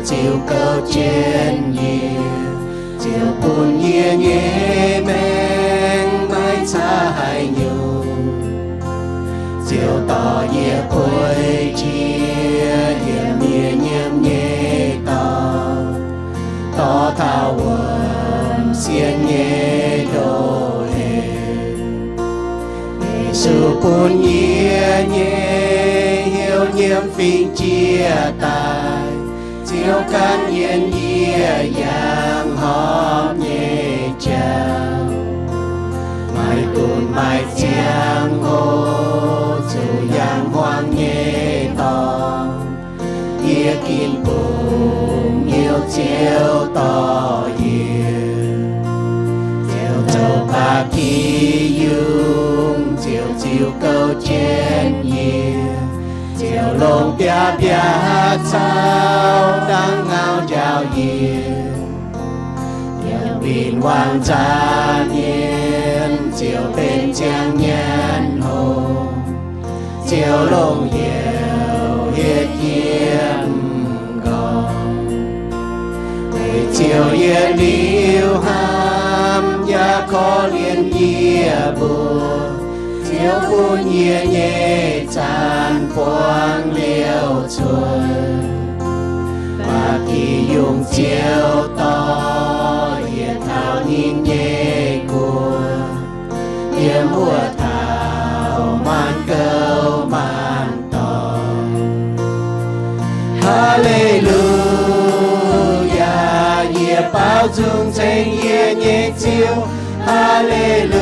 ziouc gouv jienv yie, ziouc bun yie nyei maengc maiv caaix haaix nyungc. Ziouc dorh yie puix jiex yiem mienh nyiemc nyei dorngx, dorh taux wuom sienx nyei ndoh heix. Yesu bun yie nyei hnyouv nyiemc fingx jiex daaih, Ziouv gan yiem yie yangh horpc nyei jauv. Maaih gunv maaih ziangh hoc zuqc yangh hmuangx nyei dorngx, yie ginv bungx hnyouv Ziouv dorh yie. Ziouv zoux ba'gi yungh, Ziouv ziouc gouv jienv yie. Ziouv longc biaav-mbiaav cau dangv ngau njaaux yie. Yiem win-wangc nza'hmien Ziouv benx ziangh nyanc hngongx, Ziouv longc youz hietv yie m'nqorngv. Weic Ziouv yietc liuz hnamv yaac korv-lienh yie mbuo, Ziouv bun yie nyei zanc buangv liouh cuotv. Ba'gi yungh Ziouv dorh yie taux ninh nyei guoqv, yiem wuov taux maanc gouv maanc dorngx. Haa^le^lu^yaa, yie baaux nzung ceng yie nyei Ziouv. Haa^le^lu^yaa,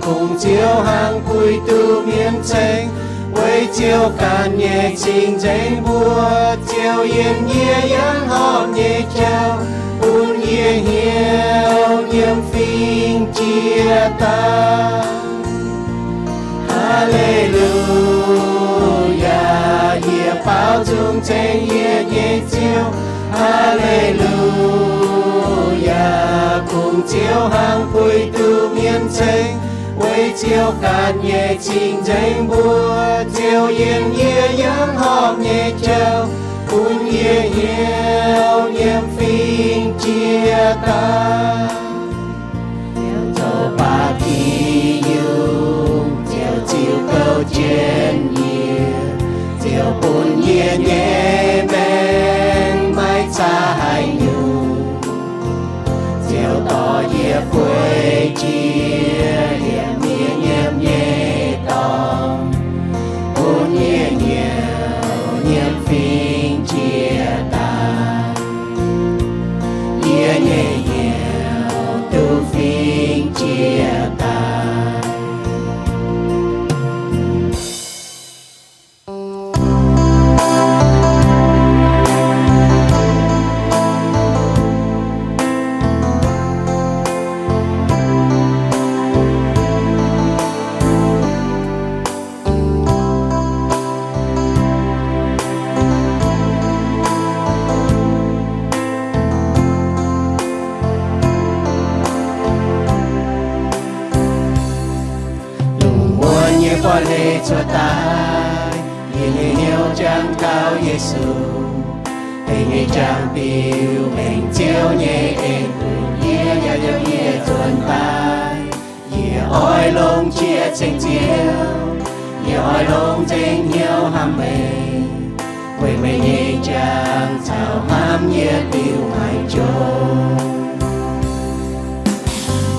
kungx Ziouv hnangv puix duqv mienh ceng, weic Ziouv ganh nyei cing-nzengc mbuox Ziouv yiem yie yangh horpc nyei jauv, bun yie hnyouv nyiemc fingx jiex daaih. Haa^le^lu^yaa, yie baaux nzung ceng yie nyei Ziouv. Haa^le^lu^yaa, kungx Ziouv hnangv puix duqv mienh ceng, weic Ziouv ganh nyei cing-nzengc mbuox Ziouv yiem yie yangh horpc nyei jauv, bun yie hnyouv nyiemc fingx jiex daaih. Ziouv zoux ba'gi yungh, Ziouv ziouc gouv jienv yie. Ziouv bun yie nyei maengc maiv caaix haaix nyungc. Ziouv dorh yie puix jiex yiem mienh nyiemc nyei dorngx, bun yie hnyouv nyiemc fingx jiex daaih. Yie nyei hnyouv duqv fingx jiex daaih. Lungh wuonh nyei buoz-hleiz cuotv daaih, yie nyei hnyouv jangx taux Yesu. Hei nyei jangx biux mengh Ziouv nyei en bun yie, yaac yiem yie zuonx daaih. Yie oix longc jiex ceng Ziouv, yie oix longc nzengc hnyouv hnamv meih, weic meih nyei jangx caux hnamv yie biux maiv jomc.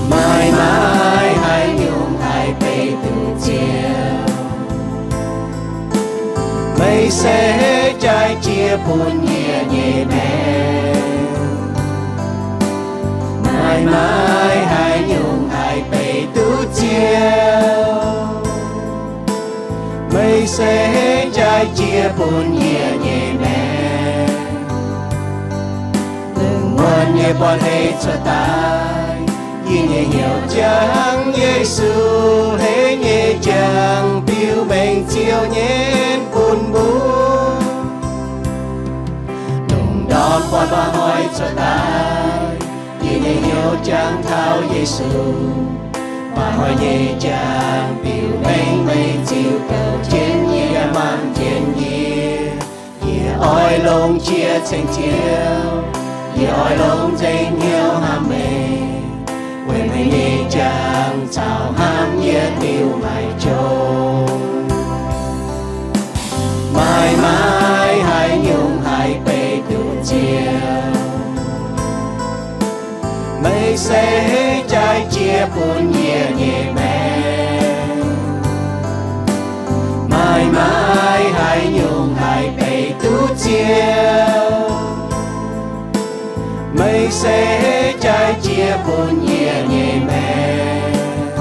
Maaih, maaih haaix nyungc haih beiv duqv Ziouv? Meih se jaaix jiex bun yie nyei maengc. Maaih, maaih haaix nyungc haih beiv duqv Ziouv? Meih se jaaix jiex bun yie nyei maengc. Lungh wuonh nyei buoz-hleiz cuotv daaih, yie nyei hnyouv jangx Yesu. Hei nyei jangx biux mengh Ziouv nyei en bun mbuo. Lungh ndorm buatc mba'hnoi cuotv daaih, yie nyei hnyouv jangx taux Yesu. Mba'hnoi nyei jangx biux mengh meih ziux gouv jienv yie, yaac mangc jienv yie. Yie oix Longc jiex ceng Ziouv, yie oix longc nzengc hnyouv hnamv meih, weic meih nyei jangx caux hnamv yie liuz maiv jomc. Maaih maaih haaix nyungc haih beiv duqv Ziouv. Meih se jaaix jiex bun yie nyei maengc. Maaih maaih haaix nyungc haih beiv duqv Ziouv. Meih se jaaix jiex bun yie nyei maengc.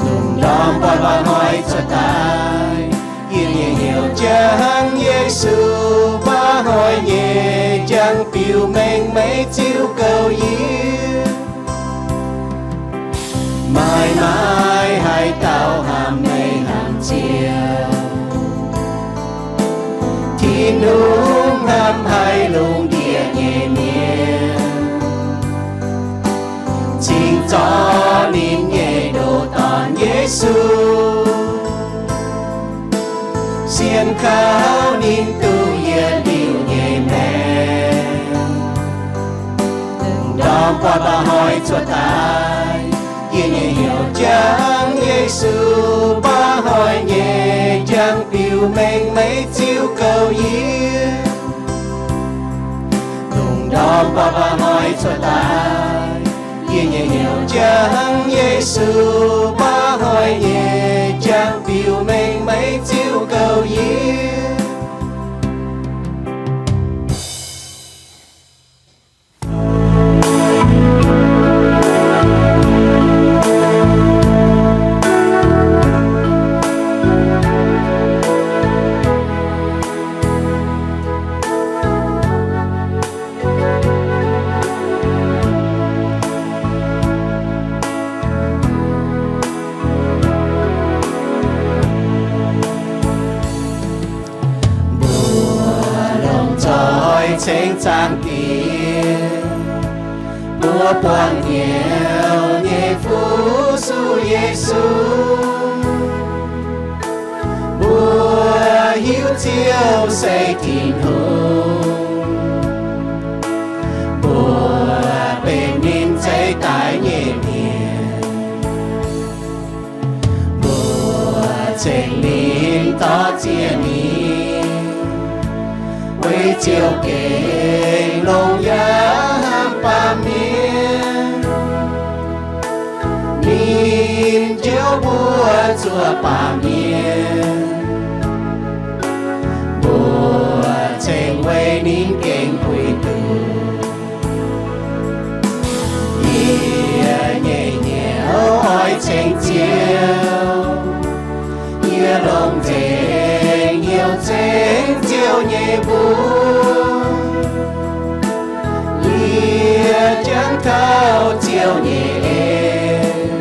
Lungh ndorm buatc mba'hnoi cuotv daaih, yie nyei hnyouv jangx Yesu. Mba'hnoi nyei jangx biux mengh meih ziux gouv yie. Maaih maaih haaix dauh hnamv meih hnangv Ziouv. Tin-Hungh hnamv haic lungh ndiev nyei mienh, cingx zorqv ninh nyei ndoh Dorn Yesu, sienx kaux ninh duqv yietc liuz nyei maengc. Lungh ndorm buatc mba'hnoi cuotv daaih, yie nyei hnyouv jangx Yesu. Mba'hnoi nyei jangx biux mengh meih ziux gouv yie. Lungh ndorm buatc mba'hnoi cuotv daaih, yie nyei hnyouv jangx Yesu. Mba'hnoi nyei jangx biux mengh meih ziux gouv yie. Mbuo longc zoih ceng zaangc Diex, mbuo buangh hnyouv nyei fu-sux Yesu. Mbuo hiuv Ziouv se Tin-Hungh, mbuo benx ninh zeiv daaih nyei mienh. Mbuo ceng ninh, dorh ziex ninh, weic Ziouv gengh longx yaac hnamv baamh mienh. Ninh njoux mbuo zuov baamh mienh, mbuo ceng weic ninh gengh puix nduqc. Yie nyei hnyouv oix ceng Ziouv, yie longc nzengc hnyouv ceng Ziouv nyei mbuox. Yie jangx kaux Ziouv nyei en,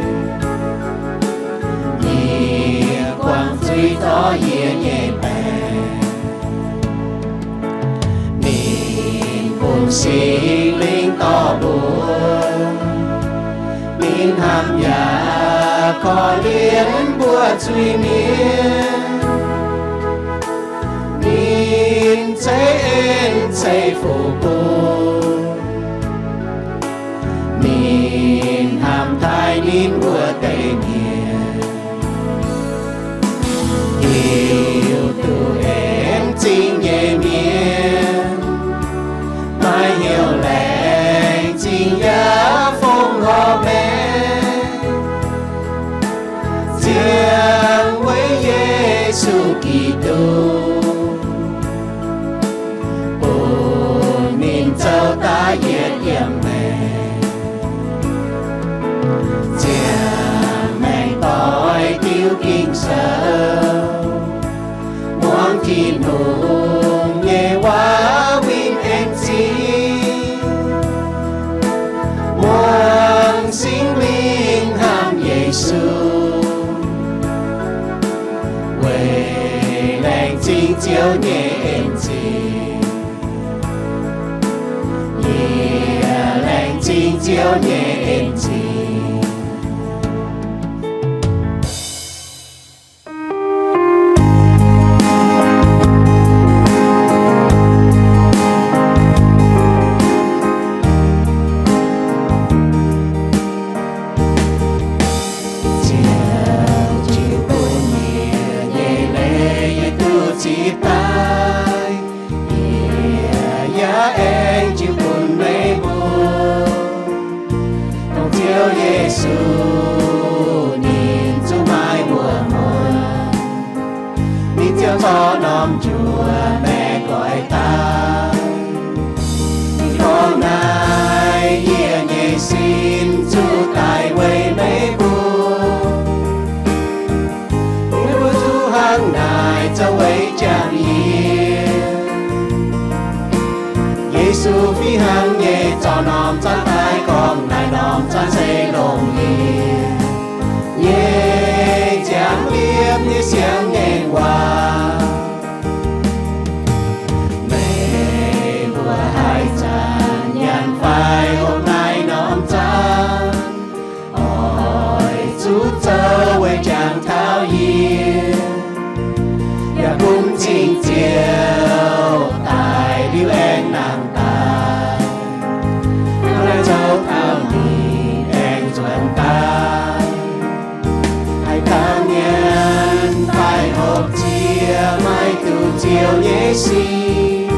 yie buangh zuiz dorh yie nyei baengc. Ninh bun Singx Lingh dorh mbuo, ninh hnamv yaac korv-lienh mbuo zuiz-mienh. Ninh ceix en ceix fuqv bun, ninh hnamv taaih ninh wuov deix mienh. Hiuv duqv en zingh nyei mienh, maaih hnyouv laengz zingh yaac fongc horc maengc, ziangh weic Yesu Giduc, bun ninh zoux daaih yietc yiem maengc. Ziangh maengc doix diuv Ging-Sou, muangx Tin-Hungh nyei waac win-en zingh, muangx Singx Lingh hnamv Yesu, weic laengz zingh Ziouv nyei en zingh. Yie laengz zingh Ziouv nyei en zingh. Yesu ninh zungv maiv wuom-muonz, ninh ziouc zorqv norm njuov mbaeqc goix daaih. Ninh gorngv naaiv, yie nyei sin zuqc daic weic meih mbuo. Meih mbuo zuqc hnangv naaic zoux weic jangx yie. Yesu fih hnangv nyei zorqv norm zaanv daaih gorngv, naaiv norm zaanv se longc yie nyei nziaamv liepc nyei siang-ngaengc waac. Meih mbuo haaix zanc nyanc fai hopv naaiv norm zaanv, oix zuqc zoux weic jangx taux yie, yaac bun cing-nzioux daic liuz aengx nangh daaih. Hnangv naaiv zoux taux ninh aengx nzuonx daaih. Haaix dauh nyanc fai hopv ziex maiv duqv Ziouv nyei sic,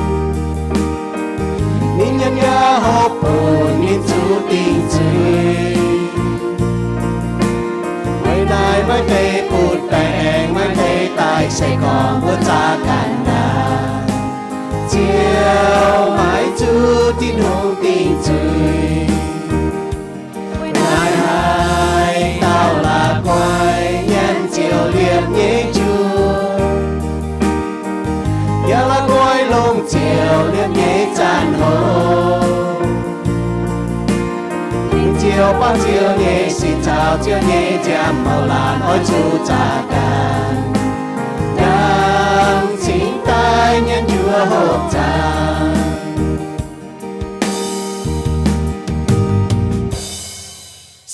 ninh nyanc yaac hopv bun ninh zuqc dingc zuiz. Weic naaiv maaih deix butv-baengc, maaih deix daaih se gorngv wuov zaqc ganh ndaangc, Ziouv maiv zuqc Tin-Hungh dingc zuiz. Weic naaiv haaix dauh la'guaih nyanc Ziouv liepc nyei njuov, yaac la'guaih longc Ziouv liepc nyei zanc hoc, ninh ziouc buangh Ziouv nyei sic caux Ziouv nyei nziaamv mouc laanh oix zuqc zaqc ganh ndaangc cingx daaih nyanc njuov hopv zaangc.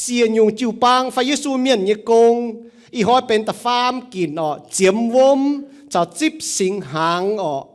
Siec nyungc jiu-baang fai Yesu mienh nyei gong, ih hnoi benx da'faam ginc orqc, ziemx wuom caux zipv singx hnaangx orqc.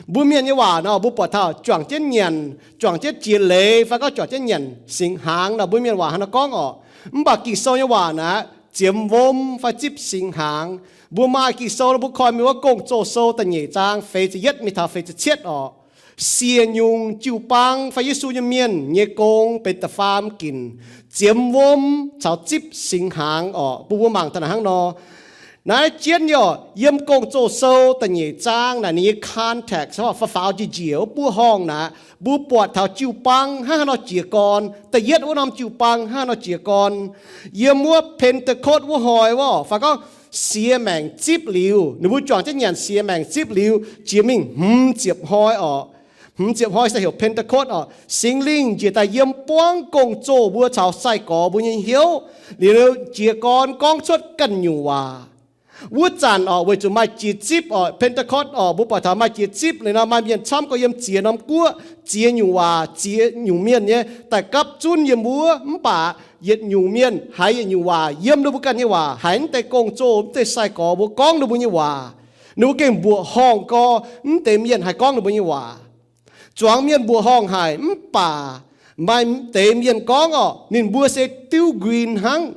Mbuo mienh nyei waac nor, mbuo buatc taux juangc jienv nyanc, juangc jienv jiex leiz, fai gorngv juangc jienv nyanc singx hnaangx nor, mbuo mienh waac hnangv naaiv gorngv orqc. Mv baac Ging-Sou nyei waac naaic, ziemx wuom fai zipv singx hnaangx. Mbuo maaih Ging-Sou nor, mbuo koi mingh wuov Gong-Zoh Sou da'nyeic zaang feix ziepc yietv mingh taux feix ziepc cietv orqc. Siec nyungc jiu-baang fai Yesu nyei mienh nyei gong benx da'faam ginc, ziemx wuom caux zipv singx hnaangx orqc. Bun mbuo mangc taux naaic hnangv nor. Naaiv jienv nyei orqc, yiem Gong-Zoh Sou da'nyeic zaang naaic ninh nyei context, faaux faaux njiec njiec wuov buov horngh naaic, mbuo buatc taux jiu-baang hnangv haaix nor jiez gorn. Da'yietv wuov norm jiu-baang hnangv haaix nor jiez gorn. Yiem wuov Pentecost wuov hnoi wuov, fai gorngv siex maengc zipv liuz, ninh mbuo juangc jienv nyanc siex maengc zipv liuz, jiex mingh hmz ziepc hnoi orqc. Hmz ziepc hnoi se heuc Pentecost orqc. Singx Lingh njiec daaih yiem buangv gong-zoh mbuo caux sai-gorx mbuo nyei hnyouv, liuz jiez gorn gorngv cuotv ganh nyungc waac. Wuov zanc orqc, weic zuqc maaih jiex zipv orqc, Pentecost orqc, mbuo buatc taux maaih jiex zipv liuz nor, maaih mienh camv gorx yiem ziex norm guoqv, ziex nyungc waac, ziex nyungc mienh nyei daaih gapv zunv yiem wuov. Mv baac yietc nyungc mienh haiz yietc nyungc waac, yiem ninh mbuo ganh nyei waac, haiz mv deix gong-zoh, mv deix sai-gorx mbuo gorngv ninh mbuo nyei waac, ninh mbuo gengh mbuoqc horngh gorx mv deix mienh haih gorngv ninh mbuo nyei waac. Zuangx mienh mbuoqc horngh haic, mv baac maaih deix mienh gorngv orqc, ninh mbuo se diuv nquin hnangv.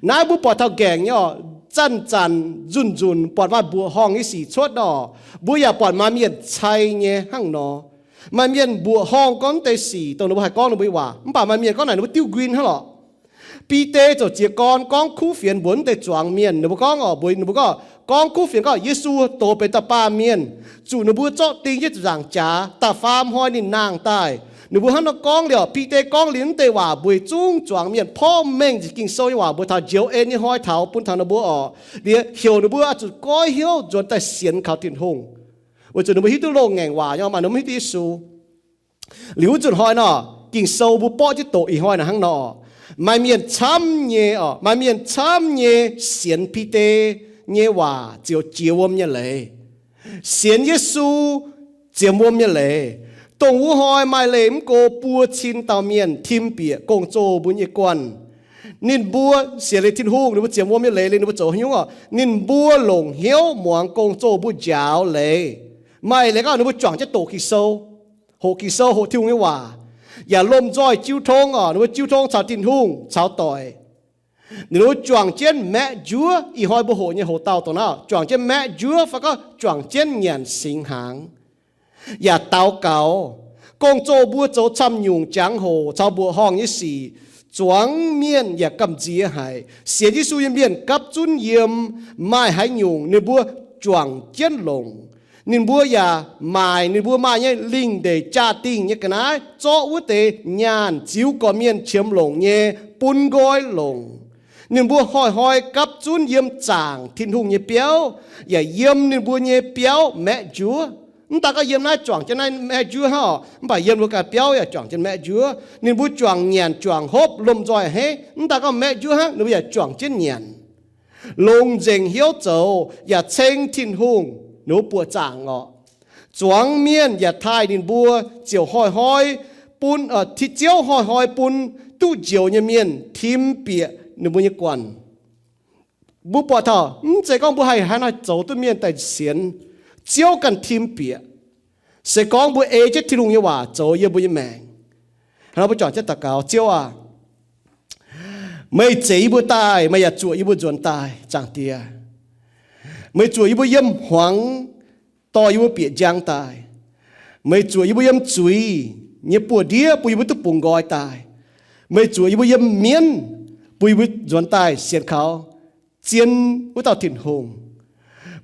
Naaiv mbuo buatc taux nqaengc nyei orqc, zanc-zanc nzunc-nzunc buatc maaih mbuoqc horngh nyei sic cuotv orqc. Mbuo yaac buatc maaih mienh cai nyei hnangv nor. Maaih mienh mbuoqc horngh gorngv mv deix sic dongh ninh mbuo haih gorngv ninh mbuo nyei waac, mv baac maaih mienh gorngv naaic ninh mbuo diuv nquin hnangv lorqc. Bide ziouc jiez gorn gorngv kuv fienx mbuox mv deix zuangx mienh, ninh mbuo gorngv orqc, mbuox ninh mbuo gorngv, gorngv kuv fienx gorngv Yesu doz benx da'baamh mienh, zuqc ninh mbuo zorqv ding jienv ziepc nzaangc jaax, da'faam hnoi ninh nangh daaih. Ninh mbuo hnangv nor gorngv liuz, Bide gorngv liuz mv deix waac mbuox zungv zuangx mienh porv mengh njiec Ging-Sou nyei waac mbuox taux njoux en nyei hnoi taux bun taux ninh mbuo orqc, liuz heuc ninh mbuo oix zuqc goiv hnyouv nzuonx daaih sienx kaux Tin-Hungh, weic zuqc ninh mbuo hiuv duqv loz-ngaengc waac nyei, maaih ninh mbuo mv hiuv duqv Yesu. Liuz wuov nzunc hnoi nor, Ging-Sou mbuo borqv jienv doqc ih hnoi naaic hnangv nor, maaih mienh camv nyei orqc, maaih mienh camv nyei sienx Bide nyei waac ziouc jiex wuom nyei leiz. Sienx Yesu ziemx wuom nyei leiz. Dongh wuov hnoi maaih leih mv go buo cin dauh mienh tim bieqc gong-zoh mbuo nyei guanh. Ninh mbuo sienx liuz Tin-Hungh, ninh mbuo ziemx wuom nyei leiz liuz ninh mbuo zoux haaix nyungc orqc? Ninh mbuo longc hnyouv muangx gong-zoh mbuo njaaux leiz. Maaih leiz gorngv ninh mbuo juangc jienv doqc Ging-Sou, hoqc Ging-Sou, hoqc Tin-Hungh nyei waac, yaac lomh nzoih jiu tong orqc, ninh mbuo jiu tong caux Tin-Hungh caux doic. Ninh mbuo juangc jienv maeqv njuov, ih hnoi mbuo hoqc nyei hoc-dauh dongh naaiv, juangc jienv maeqv njuov fai gorngv juangc jienv nyanc singx hnaangx, yaac daux gaux. Gong-zoh mbuo zoux camv-nyungc jangx-hoc caux mbuoqc horngh nyei sic, Zuangx mienh yaac gamh nziex haic. Sienx Yesu nyei mienh gapv zunv yiem maaih haaix nyungc ninh mbuo juangc jienv longc. Ninh mbuo yaac maaic ninh mbuo maaih nyei lingh ndeic jaa-dingh nyei ga'naaiv zorqv wuov deix nyaanh ziux gorqv-mienh qiemx longc nyei bun nqoi longc. Ninh mbuo hnoi-hnoi gapv zunv yiem zaangc Tin-Hungh nyei biauv, yaac yiem ninh mbuo nyei biauv maeqv njuov. Mv daaih gorngv yiem naaiv juangc jienv naaiv maeqv njuov hnangv, mv baac yiem ninh mbuo ganh biauv yaac juangc jienv maeqv njuov. Ninh mbuo juangc nyanc juangc hopv lomh nzoih a'hneiv, mv daaih gorngv maeqv njuov hnangv, ninh mbuo yaac juangc jienv nyanc. Longc nzengc hnyouv zoux yaac ceng Tin-Hungh, ninh mbuo buoqc zaangc orqc. Zuangx mienh yaac taaih ninh mbuo ziouc hnoi-hnoi bun, Ziouv hnoi-hnoi bun duqv njoux nyei mienh tim bieqc ninh mbuo nyei guanh. Mbuo buatc taux mv zeiz gorngv mbuo haih haaix nor zoux duqv mienh daaih sienx, Ziouv ganh tim bieqc. Se gorngv mbuo ei jienv Tin-Hungh nyei waac zoux yiem mbuo nyei maengc. Hnangv nor mbuo juangc jienv daux gaux, Ziouv aah! Meih zeix yie mbuo daaih, meih yaac zuoqc yie mbuo nzuonx daaih, Zaangc Diex. Meih zuoqc yie mbuo yiem hmuangx dorh yie mbuo bieqc njang daaih. Meih zuoqc yie mbuo yiem zuiz nyei buoz-ndiev bun yie mbuo duqv bungx nqoi daaih. Meih zuoqc yie mbuo yiem mienv bun yie mbuo nzuonx daaih sienx kaux zien wuov dauh Tin-Hungh.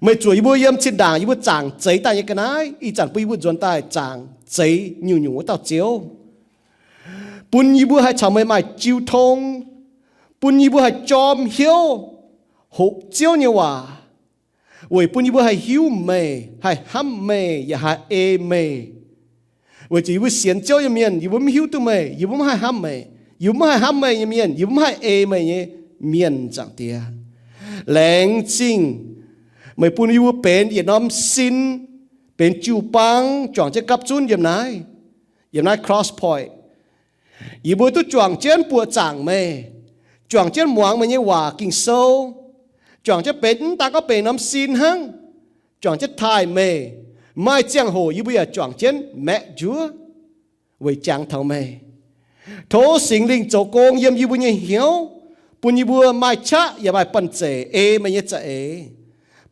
Meih zuoqc yie mbuo yiem zinh ndaangc yie mbuo zaangc zeix daaih nyei ga'naaiv, ih zanc bun yie mbuo nzuonx daaih zaangc zeix nyungc-nyungc wuov dauh Ziouv. Bun yie mbuo haih caux meih maaih jiu tong, bun yie mbuo haih jorm hnyouv hoqc Ziouv nyei waac, weic bun yie mbuo haih hiuv meih, haih hnamv meih, yaac haih ei meih. Weic zuqc yie mbuo sienx Ziouv nyei mienh, yie mbuo mv hiuv duqv meih, yie mbuo mv haih hnamv meih. Yie mbuo mv haih hnamv meih nyei mienh, yie mbuo mv haih ei meih nyei mienh, Zaangc Diex. Laengz zingh meih bun yie mbuo benx yietc norm sin, benx jiu-baang juangc jienv gapv zunv yiem naaiv, yiem naaiv Cross Point. Yie mbuo duqv juangc jienv buoqc zaangc meih, juangc jienv muangx meih nyei waac Ging-Sou, juangc jienv benx mv daan gorngv benx norm sin hnangv, juangc jienv taaih meih. Maaih ziangh hoc yie mbuo yaac juangc jienv maeqv njuov weic jangx taux meih. Tov Singx Lingh zoux gong yiem yie mbuo nyei hnyouv, bun yie mbuo maaih qaqv yaac maaih banh zeic ei meih nyei za'eix,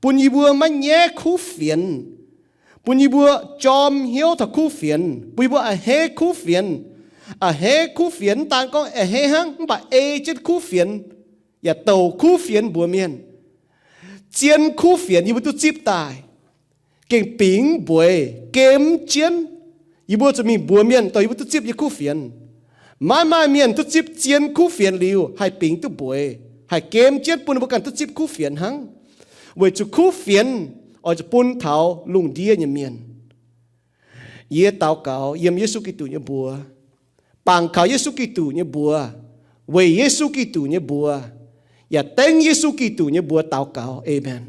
bun yie mbuo maiv nyaiv kuv fienx, bun yie mbuo jorm hnyouv taux kuv fienx, bun yie mbuo a'hneiv kuv fienx. A'hneiv kuv fienx mv daan gorngv a'hneiv hnangv, mv baac ei jienv kuv fienx, yaac douc kuv fienx mbuox mienh. Zien kuv fienx yie mbuo duqv zipv daaih, gengh bingx mbueix, gemv jienv. Yie mbuo zuqc mingh mbuox mienh dongh yie mbuo duqv zipv nyei kuv fienx. Maiv maaih mienh duqv zipv zien kuv fienx liuz haih bingx duqv mbueix, haih gemv jienv bun ninh mbuo ganh duqv zipv kuv fienx hnangv. Weic zuqc kuv fienx oix zuqc bun taux lungh ndiev nyei mienh. Yie daux gaux yiem Yesu Giduc nyei mbuox, bangc kaux Yesu Giduc nyei mbuox, weic Yesu Giduc nyei mbuox, yaac dengv Yesu Giduc nyei mbuox daux gaux. Aamen.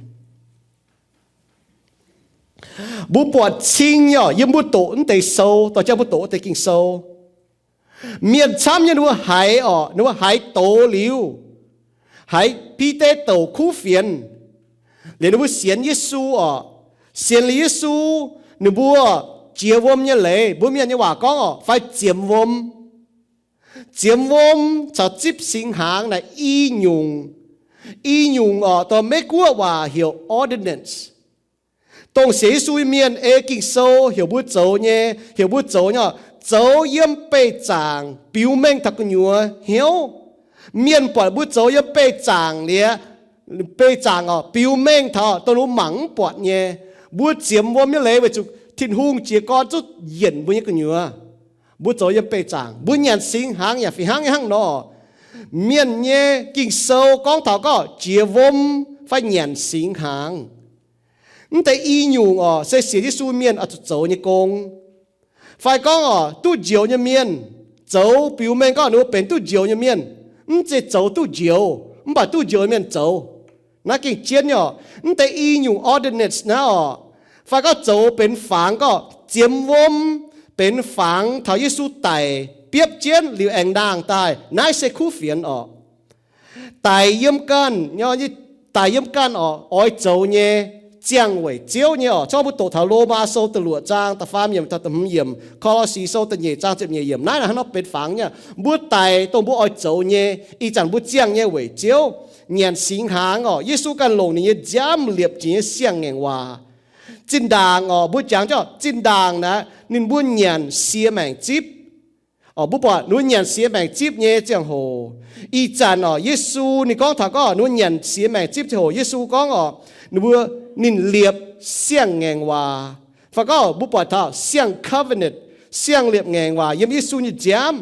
Mbuo buatc cing nyei orqc, yiem mbuo doqc naaiv deix sou, dorh jangx mbuo doqc wuov deix Ging-Sou, mienh camv nyei ninh mbuo haiz orqc, ninh mbuo haiz doz liuz, haiz Bide douc kuv fienx, liuz ninh mbuo sienx Yesu orqc. Sienx liuz Yesu, ninh mbuo jiex wuom nyei leiz, mbuo mienh nyei waac gorngv orqc, fai ziemx wuom. Ziemx wuom caux zipv singx hnaangx naaic i nyungc. I nyungc orqc, dongh Meiv Guoqv waac heuc ordinance. Dongh sienx Yesu nyei mienh ei Ging-Sou heuc mbuo zoux nyei, heuc mbuo zoux nyei orqc, zoux yiem beih zaangc biux mengh taux gu'nyuoz hnyouv. Mienh buatc mbuo zoux yiem beih zaangc liuz, beih zaangc orqc, biux mengh taux dongh mbuo mangc mv buatc nyei. Mbuo ziemx wuom nyei leiz weic zuqc Tin-Hungh jiez gorn zuqc yienc mbuo nyei gu'nyuoz. Mbuo zoux yiem beih zaangc, mbuo nyanc singx hnaangx yaac fih hnangv nyei hnangv nor. Mienh nyei Ging-Sou gorngv taux gorngv jiex wuom fai nyanc singx hnaangx. Mv deix i nyungc orqc, se sienx Yesu mienh oix zuqc zoux nyei gong. Fai gorngv orqc, duqv njoux nyei mienh zoux biux mengh gorngv ninh mbuo benx duqv njoux nyei mienh. Mv zeiz zoux duqv njoux, mv baac duqv njoux nyei mienh zoux. Naaiv gengh jienv nyei orqc. Mv deix i nyungc ordinance naaiv orqc, fai gorngv zoux benx fangx gorngv ziemx wuom benx fangx taux Yesu daic biopv jienv liuz aengx nangh daaih, naaiv se kuv fienx orqc. Daic yiem ganh, daic yiem ganh orqc, oix zoux nyei, ziangh weic Ziouv nyei orqc. Zorqv mbuo doqc taux Lomaa Sou da'luoqc zaang da'faam yiemc taux da'hmz yiemc, Ko^lo^si Sou da'nyeic zaang ziepc nyeic yiemc, naaiv hnangv nor benx fangx nyei. Mbuo daic dongh mbuo oix zoux nyei, ih zanc mbuo ziangh nyei weic Ziouv, nyanc singx hnaangx orqc. Yesu ganh longc ninh nyei nziaamv liepc jiex nyei siang-ngaengc waac. Zinh ndaangc orqc, mbuo jangx jienv zinh ndaangc naaiv ninh mbuo nyanc sie maengc zipv. Mbuo buatc ninh mbuo nyanc siex maengc zipv nyei ziangh hoc, ih zanc orqc, Yesu ninh gorngv taux gorngv ninh mbuo nyanc siex maengc zipv ziangh hoc, Yesu gorngv orqc, ninh mbuo, ninh liepc siang-ngaengc waac. Fai gorngv mbuo buatc taux siang-covenant, siang-liepc ngaengc waac yiem Yesu nyei nziaamv.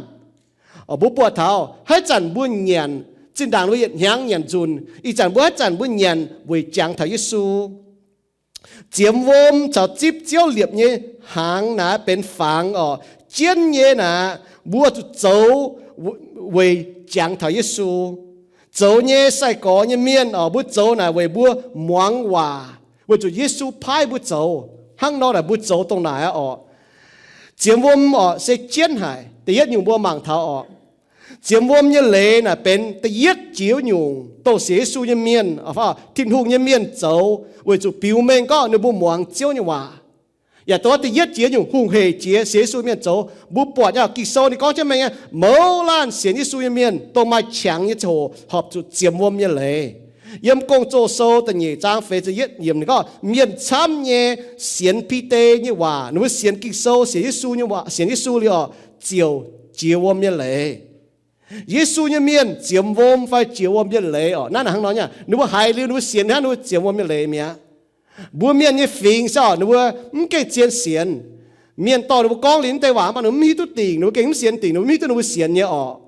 Mbuo buatc taux haaix zanc mbuo nyanc, zinh ndaangc mbuo yietc hnyangx nyanc nzunc, ih zanc mbuo haaix zanc mbuo nyanc weic jangx taux Yesu. Ziemx wuom caux zipv Ziouv liepc nyei hnaangx naaic benx fangx orqc, jienv nyei naaic, mbuo zuqc zoux weic jangx taux Yesu. Zoux nyei sai-gorx nyei mienh orqc, mbuo zoux naaic weic mbuo muangx waac, weic zuqc Yesu paaiv mbuo zoux. Hnangv nor naaic mbuo zoux dongh naaic aqv orqc. Ziemx wuom orqc se jienv haic. Da'yietv nyungc mbuo mangc taux orqc, ziemx wuom nyei leiz naaic benx da'yietv jiex nyungc dongh sienx Yesu nyei mienh, Tin-Hungh nyei mienh zoux weic zuqc biux mengh gorngv ninh mbuo muangx Ziouv nyei waac. Yaac dongh da'yietv jiex nyungc hungh heic jiex sienx Yesu mienh zoux. Mbuo buatc nyei Ging-Sou ninh gorngv jienv mengh nyei, mouz laanh sienx Yesu nyei mienh dongh maaih qangx nyei ziangh hoc horpc zuqc ziemx wuom nyei leiz. Yiem Gong-Zoh Sou da'nyeic zaang feix ziepc yietv yiemc ninh gorngv, mienh camv nyei sienx Bide nyei waac, ninh mbuo sienx Ging-Sou, sienx Yesu nyei waac, sienx Yesu liuz orqc, ziouc jiex wuom nyei leiz. Yesu nyei mienh ziemx wuom fai jiex wuom nyei leiz orqc? Naaiv hnangv nor nyei, ninh mbuo haiz liuz ninh mbuo sienx hnangv, ninh mbuo ziemx wuom nyei leiz mi'aqv. Mbuo mienh nyei fingx se orqc, ninh mbuo mv gengh zien sienx. Mienh dorh ninh mbuo gorngv liuz naaiv deix waac mv baac ninh mbuo mv hiuv duqv dingc, ninh mbuo gengh mv sienx dingc, ninh mbuo mv hiuv duqv ninh mbuo sienx nyei orqc.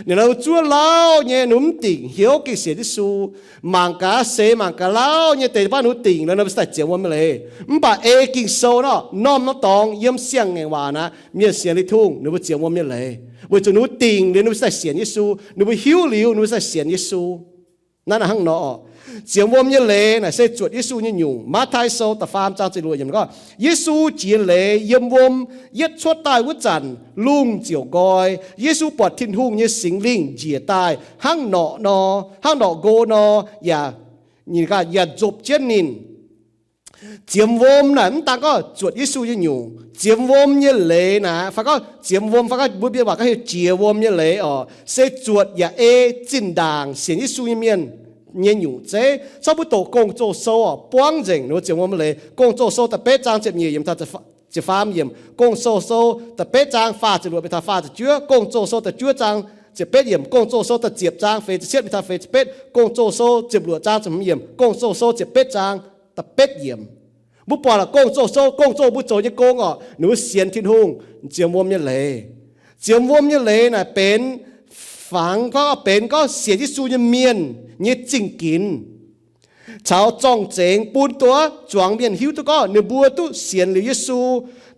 Ninh mbuo zuov lauh nyei, ninh mbuo mv dingc hnyouv gengh sienx Yesu. Mangc gaax seix mangc gaax lauh nyei deix baav ninh mbuo dingc, ninh mbuo se daaih ziemx wuom nyei leiz. Mv baac ei Ging-Sou nor, norm norm dorngx yiem siang-ngaengc waac naaic, mienh sienx Tin-Hungh ninh mbuo ziemx wuom nyei leiz, weic zuqc ninh mbuo dingc liuz ninh mbuo se daaih sienx Yesu, ninh mbuo hiuv liuz ninh mbuo se daaih sienx Yesu. Naaiv hnangv nor orqc, ziemx wuom nyei leiz naaic se zuotc Yesu nyei nyungc. Matv^tai Sou da'faam zaang ziepc luoqc yiemc gorngv, Yesu jiex leiz yiem wuom, yietv cuotv daaih wuov zanc lungh ziouc nqoi. Yesu buatc Tin-Hungh nyei Singx Lingh njiec daaih hnangv norqc nor, hnangv norqc nqo nor, yaac, yaac nzopc jienv ninh. Ziemx wuom naaic mv daan gorngv zuotc Yesu nyei nyungc. Ziemx wuom nyei leiz naaic, fai gorngv ziemx wuom, fai gorngv mbuo mienh waac gorngv heuc jiex wuom nyei leiz orqc, se zuotc yaac ei zinh ndaangc sienx Yesu nyei mienh nyei nyungc zeiv. Cov mbuo doqc Gong-Zoh Sou orqc, buangv nzengc ninh mbuo ziemx wuom nyei leiz. Gong-Zoh Sou da'betv zaang ziepc nyeic yiemc taux ziepc faam yiemc, Gong-Zoh Sou da'betv zaang faah ziepc luoqc mingh taux faah ziepc juov, Gong-Zoh Sou da'juov zaang ziepc betv yiemc, Gong-Zoh Sou da'ziepc zaang feix ziepc cietv mingh taux feix ziepc betv, Gong-Zoh Sou ziepc luoqc zaang ziepc hmz yiemc, Gong-Zoh Sou ziepc betv zaang da'betv yiemc. Mbuo buatc lorqc, Gong-Zoh Sou, Gong-Zoh mbuo zoux nyei gong orqc, ninh mbuo sienx Tin-Hungh ziemx wuom nyei leiz. Ziemx wuom nyei leiz naaic benx fangx gorngv, benx gorngv sienx Yesu nyei mienh nyei zingh ginx caux zorng-zengx bun duqv zuangx mienh hiuv duqv gorngv ninh mbuo duqv sienx liuz Yesu,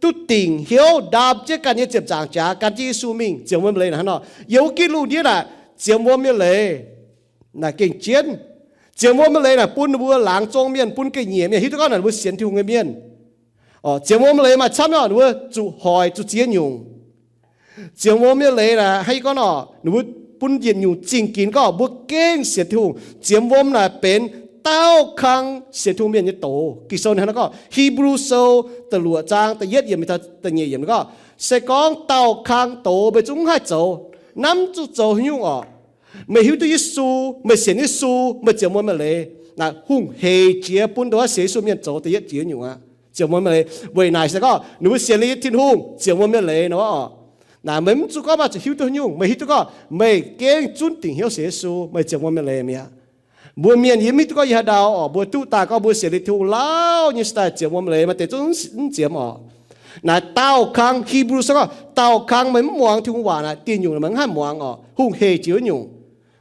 duqv dingc hnyouv ndaam jienv ganh nyei ziepc nzaangc jaax gan jienv Yesu mingh. Ziemx wuom nyei leiz naaic hnangv nor. Yiem wuov gitv lungh ndiev naaic, ziemx wuom nyei leiz naaic gengh jienv. Ziemx wuom nyei leiz naaic bun ninh mbuo laangz zong mienh, bun ga'nyiec mienh hiuv duqv gorngv naaic ninh mbuo sienx Tin-Hungh nyei mienh. Ziemx wuom nyei leiz maaih camv nyei, ninh mbuo zuqc hoic zuqc ziex nyungc. Ziemx wuom nyei leiz naaic hnangv yie gorngv nor, ninh mbuo bun yietc nyungc zingh ginx gorngv mbuo gengh sienx Tin-Hungh. Ziemx wuom naaic benx daauh kang sienx Tin-Hungh mienh nyei doz. Ging-Sou ninh hnangv naaiv gorngv, Hipv^lu Sou da'luoqc zaang da'yietv yiemc mingh taux da'nyeic yiemc gorngv, se gorngv daauh kang doz meih zungv mv haih zoux, namv zuqc zoux haaix nyungc orqc? Meih hiuv duqv Yesu, meih sienx Yesu, meih ziemx wuom nyei leiz naaic hungh heic jiex bun dongh wuov sienx Yesu mienh zoux da'yietv jiex nyungc aqv. Ziemx wuom nyei leiz weic naaic se gorngv ninh mbuo sienx liuz Tin-Hungh ziemx wuom nyei leiz nor orqc. Naaic meih mv zuqc gorngv maaih zuqc hiuv duqv haaix nyungc, meih hiuv duqv gorngv meih gengh zunv dingc hnyouv sienx Yesu, meih ziemx wuom nyei leiz mi'aqv. Mbuo mienh yie mv hiuv duqv gorngv yie haaix ndau orqc, mbuo duqv daaih gorngv mbuo sienx liuz Tin-Hungh lauh nyei se daaih ziemx wuom nyei leiz, maaih deix zungv mv ziemx orqc. Naaic daauh kang, Hipv^lu Sou gorngv daauh kang meih mv muangx Tin-Hungh waac naaic, dieh nyungc meih mv haih muangx orqc, hungh heic jiex wuov nyungc.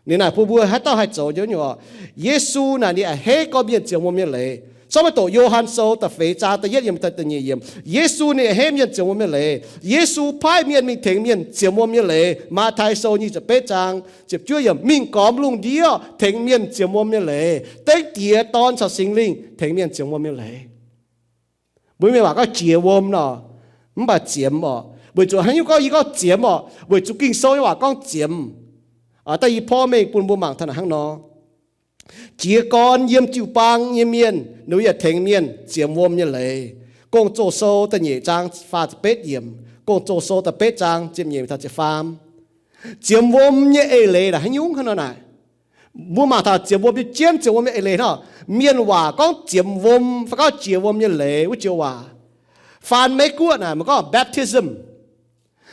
Ninh naaic bun mbuo haaix dauh haih zoux jiex wuov nyungc orqc. Yesu naaic ninh a'hneiv gorngv mienh ziemx wuom nyei leiz. Corc maiv doqc Yo^han Sou da'feix zaang da'yietv yiemc taux da'nyeic yiemc, Yesu ninh a'hneiv mienh ziemx wuom nyei leiz. Yesu paaiv mienh mingh tengx mienh ziemx wuom nyei leiz. Matv^tai Sou nyic ziepc betv zaang ziepc juov yiemc, mingh gormx lungh ndiev tengx mienh ziemx wuom nyei leiz. Dengv Diex, Dorn caux Singx Lingh tengx mienh ziemx wuom nyei leiz. Mbuo mienh waac gorngv jiex wuom nor, mv baac ziemx orqc. Weic zuqc haaix nyungc gorngv yie gorngv ziemx orqc? Weic zuqc Ging-Sou nyei waac gorngv ziemx. Daaih yie porv mengh bun mbuo mangc taux naaic hnangv nor. Jiez gorn yiem jiu-baang nyei mienh, ninh mbuo yaac tengx mienh ziemx wuom nyei leiz. Gong-Zoh Sou da'nyeic zaang faah ziepc betv yiemc, Gong-Zoh Sou da'betv zaang ziepc nyeic taux ziepc faam. Ziemx wuom nyei eix leiz naaic haaix nyungc hnangv nor naaic? Mbuo mangc taux ziemx wuom nyei jienv, ziemx wuom nyei eix leiz hnangv. Mienh waac gorngv ziemx wuom fai gorngv jiex wuom nyei leiz wuov joux waac, Faan Meiv Guoqv naaic maaih gorngv baptism.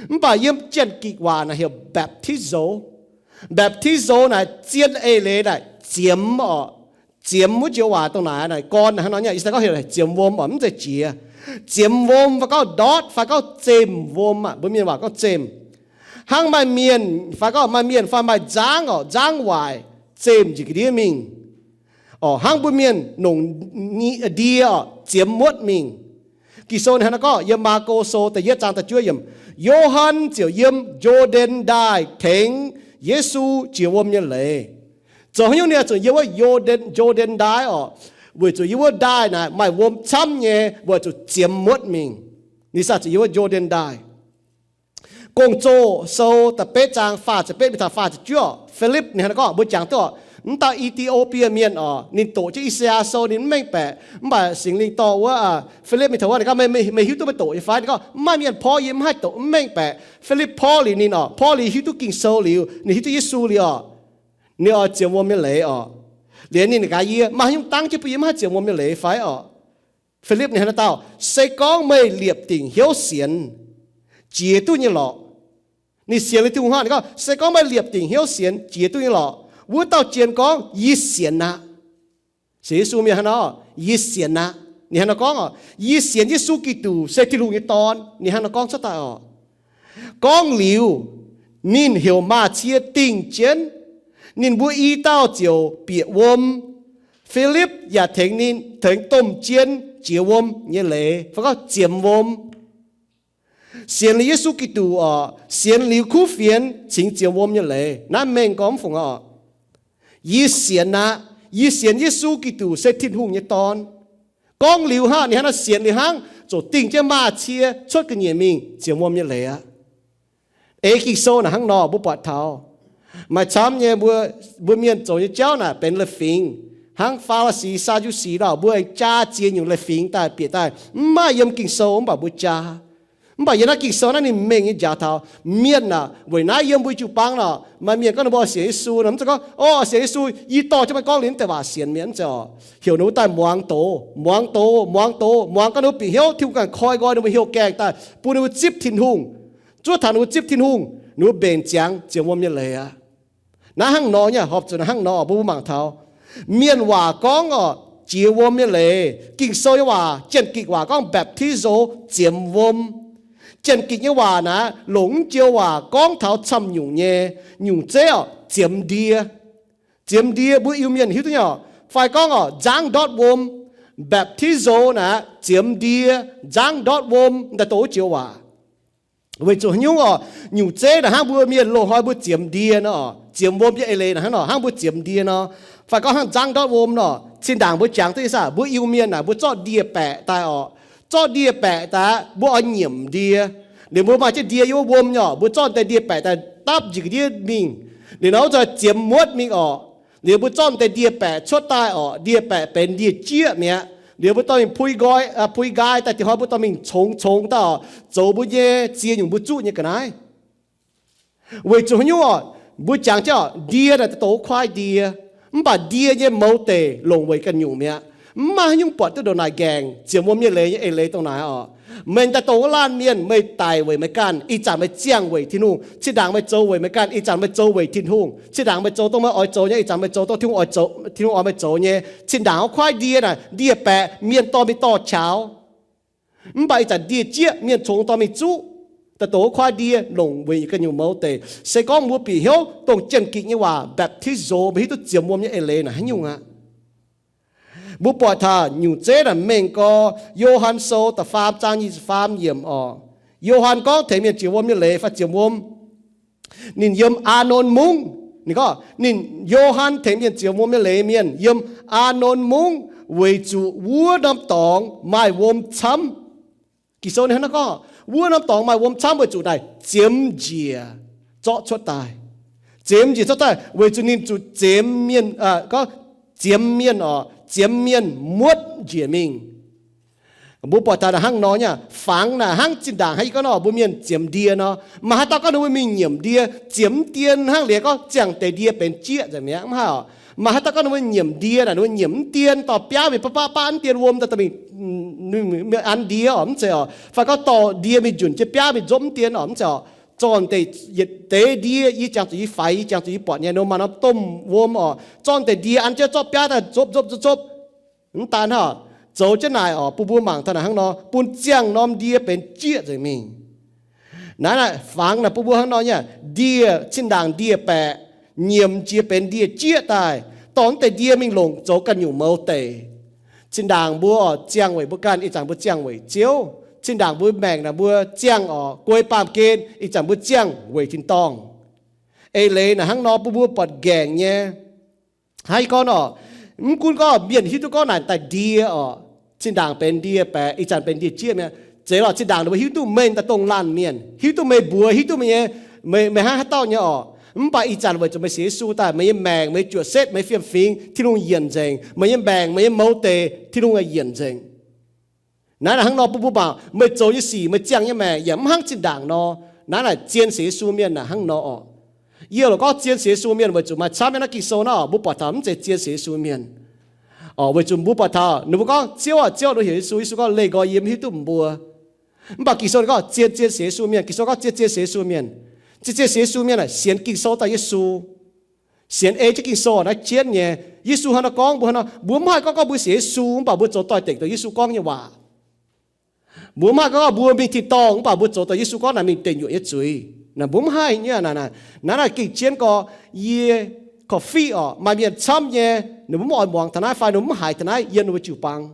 Mv baac yiem Janx-Gikc waac naaic heuc baptizo. Baptizo naaic zien eix leiz naaic ziemx oc. Ziemx wuov joux waac dongh naaic, naaic gorn naaic hnangv nor nyei, ih zanc gorngv heuc ziemx wuom oc, mv zeiz jiex. Ziemx wuom fai gorngv ndortv fai gorngv zemh wuom aqv, mbuo mienh waac gorngv zemh. Hnangv maaih mienh fai gorngv maaih mienh fai maaih nzangv oc, nzangv waaic, zemh njiec ga'ndiev mingh. Oc, hnangv mbuo mienh nongc ndie oc, ziemx muotv mingh. Ging-Sou ninh hnangv naaiv gorngv yiem Maako Sou da'yietv zaang da'juov yiemc, Yo^han ziouc yiem Yo^ndaen Ndaaih tengx Yesu jiex wuom nyei leiz. Zoux haaix nyungc ninh oix zuqc yiem wuov Yo^ndaen, Yo^ndaen Ndaaih oc? Weic zuqc yiem wuov ndaaih naaic maaih wuom camv nyei, weic zuqc ziemx muotv mingh. Ninh sa zuqc yiem wuov Yo^ndaen Ndaaih. Gong-Zoh Sou da'betv zaang faah ziepc betv mingh taux faah ziepc juov, Filipv ninh hnangv naaiv gorngv, mbuo jangx duqv oc, mv dauh E^ti^o^bie Mienh oc, ninh doqc jienv I^saa^yaa Sou ninh mv mengh baeqc, mv baac Singx Lingh dorh wuov, aa, Filipv mingh taux wuov, ninh gorngv, meih, meih hiuv duqv meih doqc nyei fai? Ninh gorngv, mv maaih mienh porv yie mv haih doqc, mv mengh baeqc. Filipv porv liuz ninh oc, porv liuz hiuv duqv Ging-Sou liuz, ninh hiuv duqv Yesu liuz oc, ninh oix ziemx wuom nyei leiz oc. Liuz ninh gaax yie, maaih haaix nyungc dangv jienv bun yie mv haih ziemx wuom nyei leiz fai oc? Filipv ninh hnangv naaiv dauh, se gorngv meih liepc dingc hnyouv sienx, jiex duqv nyei lorqc. Ninh sienx liuz Tin-Hungh hnangv, ninh gorngv, se gorngv meih liepc dingc hnyouv sienx, jiex duqv nyei lorqc. Wuov dauh jien gorngv, yie sienx aqv. Sienx Yesu mienh hnangv nor, yie sienx aqv. Ninh hnangv nor gorngv oc, yie sienx Yesu Giduc se Tin-Hungh nyei Dorn. Ninh hnangv nor gorngv cuotv daaih oc. Gorngv liuz, ninh heuc maaz-cie dingh jienv, ninh mbuo i dauh ziouc bieqc wuom. Filipv yaac tengx ninh, tengx domh jien jiex wuom nyei leiz, fai gorngv ziemx wuom. Sienx liuz Yesu Giduc oc, sienx liuz kuv fienx cingx ziemx wuom nyei leiz. Naaiv mengh gorngv mv fungc oc. Yie sienx aqv. Yie sienx Yesu Giduc se Tin-Hungh nyei Dorn. Gorngv liuz hnangv, ninh hnangv naaiv sienx liuz hnangv, ziouc dingh jienv maaz-cie cuotv ga'nyiec mingh ziemx wuom nyei leiz aqv. Eix Ging-Sou naaic hnangv nor mbuo buatc taux, maaih camv nyei mbuo, mbuo mienh zoux nyei jauv naaic benx leiz-fingx, hnangv Faa^li^si, Saa^ndu^si nor, mbuo aengx jaa ziex nyungc leiz-fingx daaih bieqc daaih, mv maaih yiem Ging-Sou mv baac mbuo jaa. Mv baac yiem naaiv Ging-Sou naaiv ninh mengh nyei njaaux taux mienh aac, weic naaiv yiem mbuo jiu-baang nor, maaih mienh gorngv ninh mbuo sienx Yesu nor, mv zeiz gorngv, o, sienx Yesu, yie dorh jienv meih gorngv liuz mv deix waac sienx mi'aqv, mv zeiz oc. Heuc ninh mbuo daaih muangx doz, muangx doz, muangx doz, muangx gorngv ninh mbuo bieqc hnyouv, Tin-Hungh ganh koi nqoi ninh mbuo hnyouv gaengh daaih, bun ninh mbuo zipv Tin-Hungh, zuov taux ninh mbuo zipv Tin-Hungh, ninh mbuo mbenc ziangx ziemx wuom nyei leiz aqv. Naaiv hnangv nor nyei, horpc zuqc naaiv hnangv nor mbuo mangc taux mienh waac gorngv oc, jiex wuom nyei leiz. Ging-Sou nyei waac, Janx-Gikc waac gorngv baptizo, ziemx wuom. Janx-Gikc nyei waac naaiv longc mv joux waac gorngv taux camv nyungc nyei, nyungc zeiv oc, ziemx ndie. Ziemx ndie mbuo Iu-Mienh hiuv duqv nyei oc, fai gorngv oc, nzangv ndortv wuom. Baptizo naaiv ziemx ndie, nzangv ndortv wuom, daaih doqc wuov joux waac. Weic zuqc haaix nyungc oc, nyungc zeiv naaic hnangv mbuo mienh loz-hnoi mbuo ziemx ndie nor, ziemx wuom nyei eix leiz naaic hnangv nor, hnangv mbuo ziemx ndie nor, fai gorngv hnangv nzangv ndortv wuom nor, zinh ndaangc mbuo jangx duqv ih zanc mbuo Iu-Mienh naaic mbuo zorqv ndie-baeqc daaih oc, zorqv ndie-baeqc daaih mbuo oix nyiemc ndie. Liuz mbuo maaih jienv ndie yiem wuov wuom nyei oc, mbuo zorqv deix ndie-baeqc daaih dapv njiec ga'ndiev mingh. Liuz nor wuov nzunc ziemx muotv mingh oc. Liuz mbuo zorqv deix ndie-baeqc cuotv daaih oc, ndie-baeqc benx ndie-jieqv mi'aqv. Liuz mbuo dorh mingh pui nqoi, pui nqaai daaih, dingc hnoi mbuo dorh mingh congx congx daaih oc, zoux mbuo nyei, ziex nyungc mbuo zuqv nyei ga'naaiv. Weic zuqc haaix nyungc oc, mbuo jangx jienv oc, ndie naaic daaih doqc kuaaiv ndie. Mv baac ndie nyei mouz deic longc weic ganh nyungc mi'aqv. Mv maaih haaix nyungc buatc duqv ndongc naaic nqaengc ziemx wuom nyei leiz nyei eix leiz dongh naaic oc. Meih daaih dongh wuov laanh mienh, meih daic weic meih ganh, ih zanc meih ziangh weic Tin-Hungh. Cin-ndaangc meih zoux weic meih ganh, ih zanc meih zoux weic Tin-Hungh. Cin-ndaangc meih zoux dongh meih oix zoux nyei, ih zanc meih zoux dongh Tin-Hungh oix zoux, Tin-Hungh oix meih zoux nyei. Cin-ndaangc wuov kuaaiv ndie naaic, ndie-baeqc mienh dorh mingh dorh qaux. Mv baac ih zanc ndie-jieqv mienh congx dorh mingh zuqv, daaih dongh wuov kuaaiv ndie longc weic ganh nyungc mouz deic. Se gorngv mbuo bieqc hnyouv dongh Janx-Gikc nyei waac baptizo, mbuo hiuv duqv ziemx wuom nyei eix leiz naaic haaix nyungc aqv. Mbuo buatc taux nyungc zeiv naaic mengh gorx, Yo^han Sou da'faam zaang nyic ziepc faam yiemc oc. Yo^han gorngv tengx mienh jiex wuom nyei leiz fai ziemx wuom. Ninh yiem Aanon Mungv. Ninh gorngv ninh, Yo^han tengx mienh jiex wuom nyei leiz mienh yiem Aanon Mungv weic zuqc wuov norm dorngx maaih wuom camv. Ging-Sou ninh hnangv naaiv gorngv, wuov norm dorngx maaih wuom camv weic zuqc naaic ziemx njiec zorqv cuotv daaih. Ziemx njiec zorqv daaih weic zuqc ninh zuqc ziemx mienh, gorngv ziemx mienh oc, ziemx mienh muotv njiec mingh. Mbuo buatc taux naaic hnangv nor nyei, fangx naaic hnangv zinh ndaangc hnangv yie gorngv nor, mbuo mienh ziemx ndie nor, maaih haaix dauh gorngv ninh mbuo mingh nyiemc ndie, ziemx ndie hnangv liuz gorngv ziangh deix ndie benx jieqv nzengc mi'aqv, mv haih oc. Maaih haaix dauh gorngv ninh mbuo nyiemc ndie naaic, ninh mbuo nyiemc mv dien, dorh biaav mingh bapv bapv bapv mv dien wuom daaih, dorh mingh an ndie oc, mv zeiz oc. Fai gorngv dorh ndie mingh njunc jienv biaav mingh nzopv mv dien oc, mv zeiz oc. Zorqv deix yietc deix ndie yie jangx zuqc yie faix, yie jangx zuqc yie buatc nyei, nor maaih norm domh wuom oc, zorqv deix ndie an jienv zorqv biaav daaih nzopv nzopv nzopv nzopv. Mv daan hnangv, zoux jienv naaic oc, bun mbuo mangc taux naaic hnangv nor, bun ziangh norm ndie benx jieqv nzengc mingh. Naaiv naaic fangx naaic bun mbuo hnangv nor nyei, ndie, zinh ndaangc ndie-baeqc nyiemc jiex benx ndie-jieqv daaih, dorh mv deix ndie mingh longc zoux ganh nyungc mouz deic. Zinh ndaangc mbuo oc ziangh weic mbuo ganh, ih zanc mbuo ziangh weic Ziouv. Zinh ndaangc mbuo maengc naaic mbuo ziangh oc guei baamh gen, ih zanc mbuo ziangh weic tin-dorngh. Eix leiz naaic hnangv nor bun mbuo buatc nqaengc nyei. Hnangv yie gorngv oc, mv gunv gorngv mienh hiuv duqv gorngv naaic daaih ndie oc, zinh ndaangc benx ndie-baeqc, ih zanc benx ndie-jieqv mi'aqv. Zeiz lorqc, zinh ndaangc ninh mbuo hiuv duqv meih daaih dongh laanh mienh, hiuv duqv meih mbuox, hiuv duqv meih nyei, meih, meih hnangv haaix dauh nyei oc. Mv baac ih zanc weic zuqc meih sienx Yesu daaih, meih nyei maengc, meih nyei juoqc setv, meih nyei fiem-fingx, Tin-Hungh yienc nzengc. Meih nyei maengc, meih nyei mouz deic, Tin-Hungh yienc nzengc. Naaiv naaic hnangv nor bun mbuo mangc, meih zoux nyei sic, meih ziangh nyei maengc yaac mv hnangv zinh ndaangc nor. Naaiv naaic zien sienx Yesu mienh naaic hnangv nor oc. Yie loc gorngv zien sienx Yesu mienh weic zuqc maaih camv nyei naaiv Ging-Sou naaiv oc, mbuo buatc taux mv zeiz zien sienx Yesu mienh oc, weic zuqc mbuo buatc taux ninh mbuo gorngv, Ziouv aah, Ziouv, ninh mbuo heuc Yesu, Yesu gorngv, leih nqoi yie, mv hiuv duqv mbuo. Mv baac Ging-Sou ninh gorngv zien, zien sienx Yesu mienh. Ging-Sou gorngv zien, zien sienx Yesu mienh. Zien, zien sienx Yesu mienh naaic sienx Ging-Sou daaih Yesu. Sienx ei jienv Ging-Sou naaiv jienv nyei. Yesu hnangv nor gorngv, mbuo hnangv nor, mbuo mv haih gorngv gorngv mbuo sienx Yesu mv baac mbuo zoux doix-dekc dongh Yesu gorngv nyei waac. Mbuo mv haih gorngv gorngv mbuo mingh tin-dorngh mv baac mbuo zoux dongh Yesu gorngv naaic mingh deic nyuoqc nyei zuiz. Naaic mbuo mv haih nyei. Naaiv naaic gengh jienv gorx, yie korv-fiqv oc, maaih mienh camv nyei, ninh mbuo mv oix muangx taux naaiv fai ninh mbuo mv haiz taux naaiv yiem ninh mbuo jiu-baang.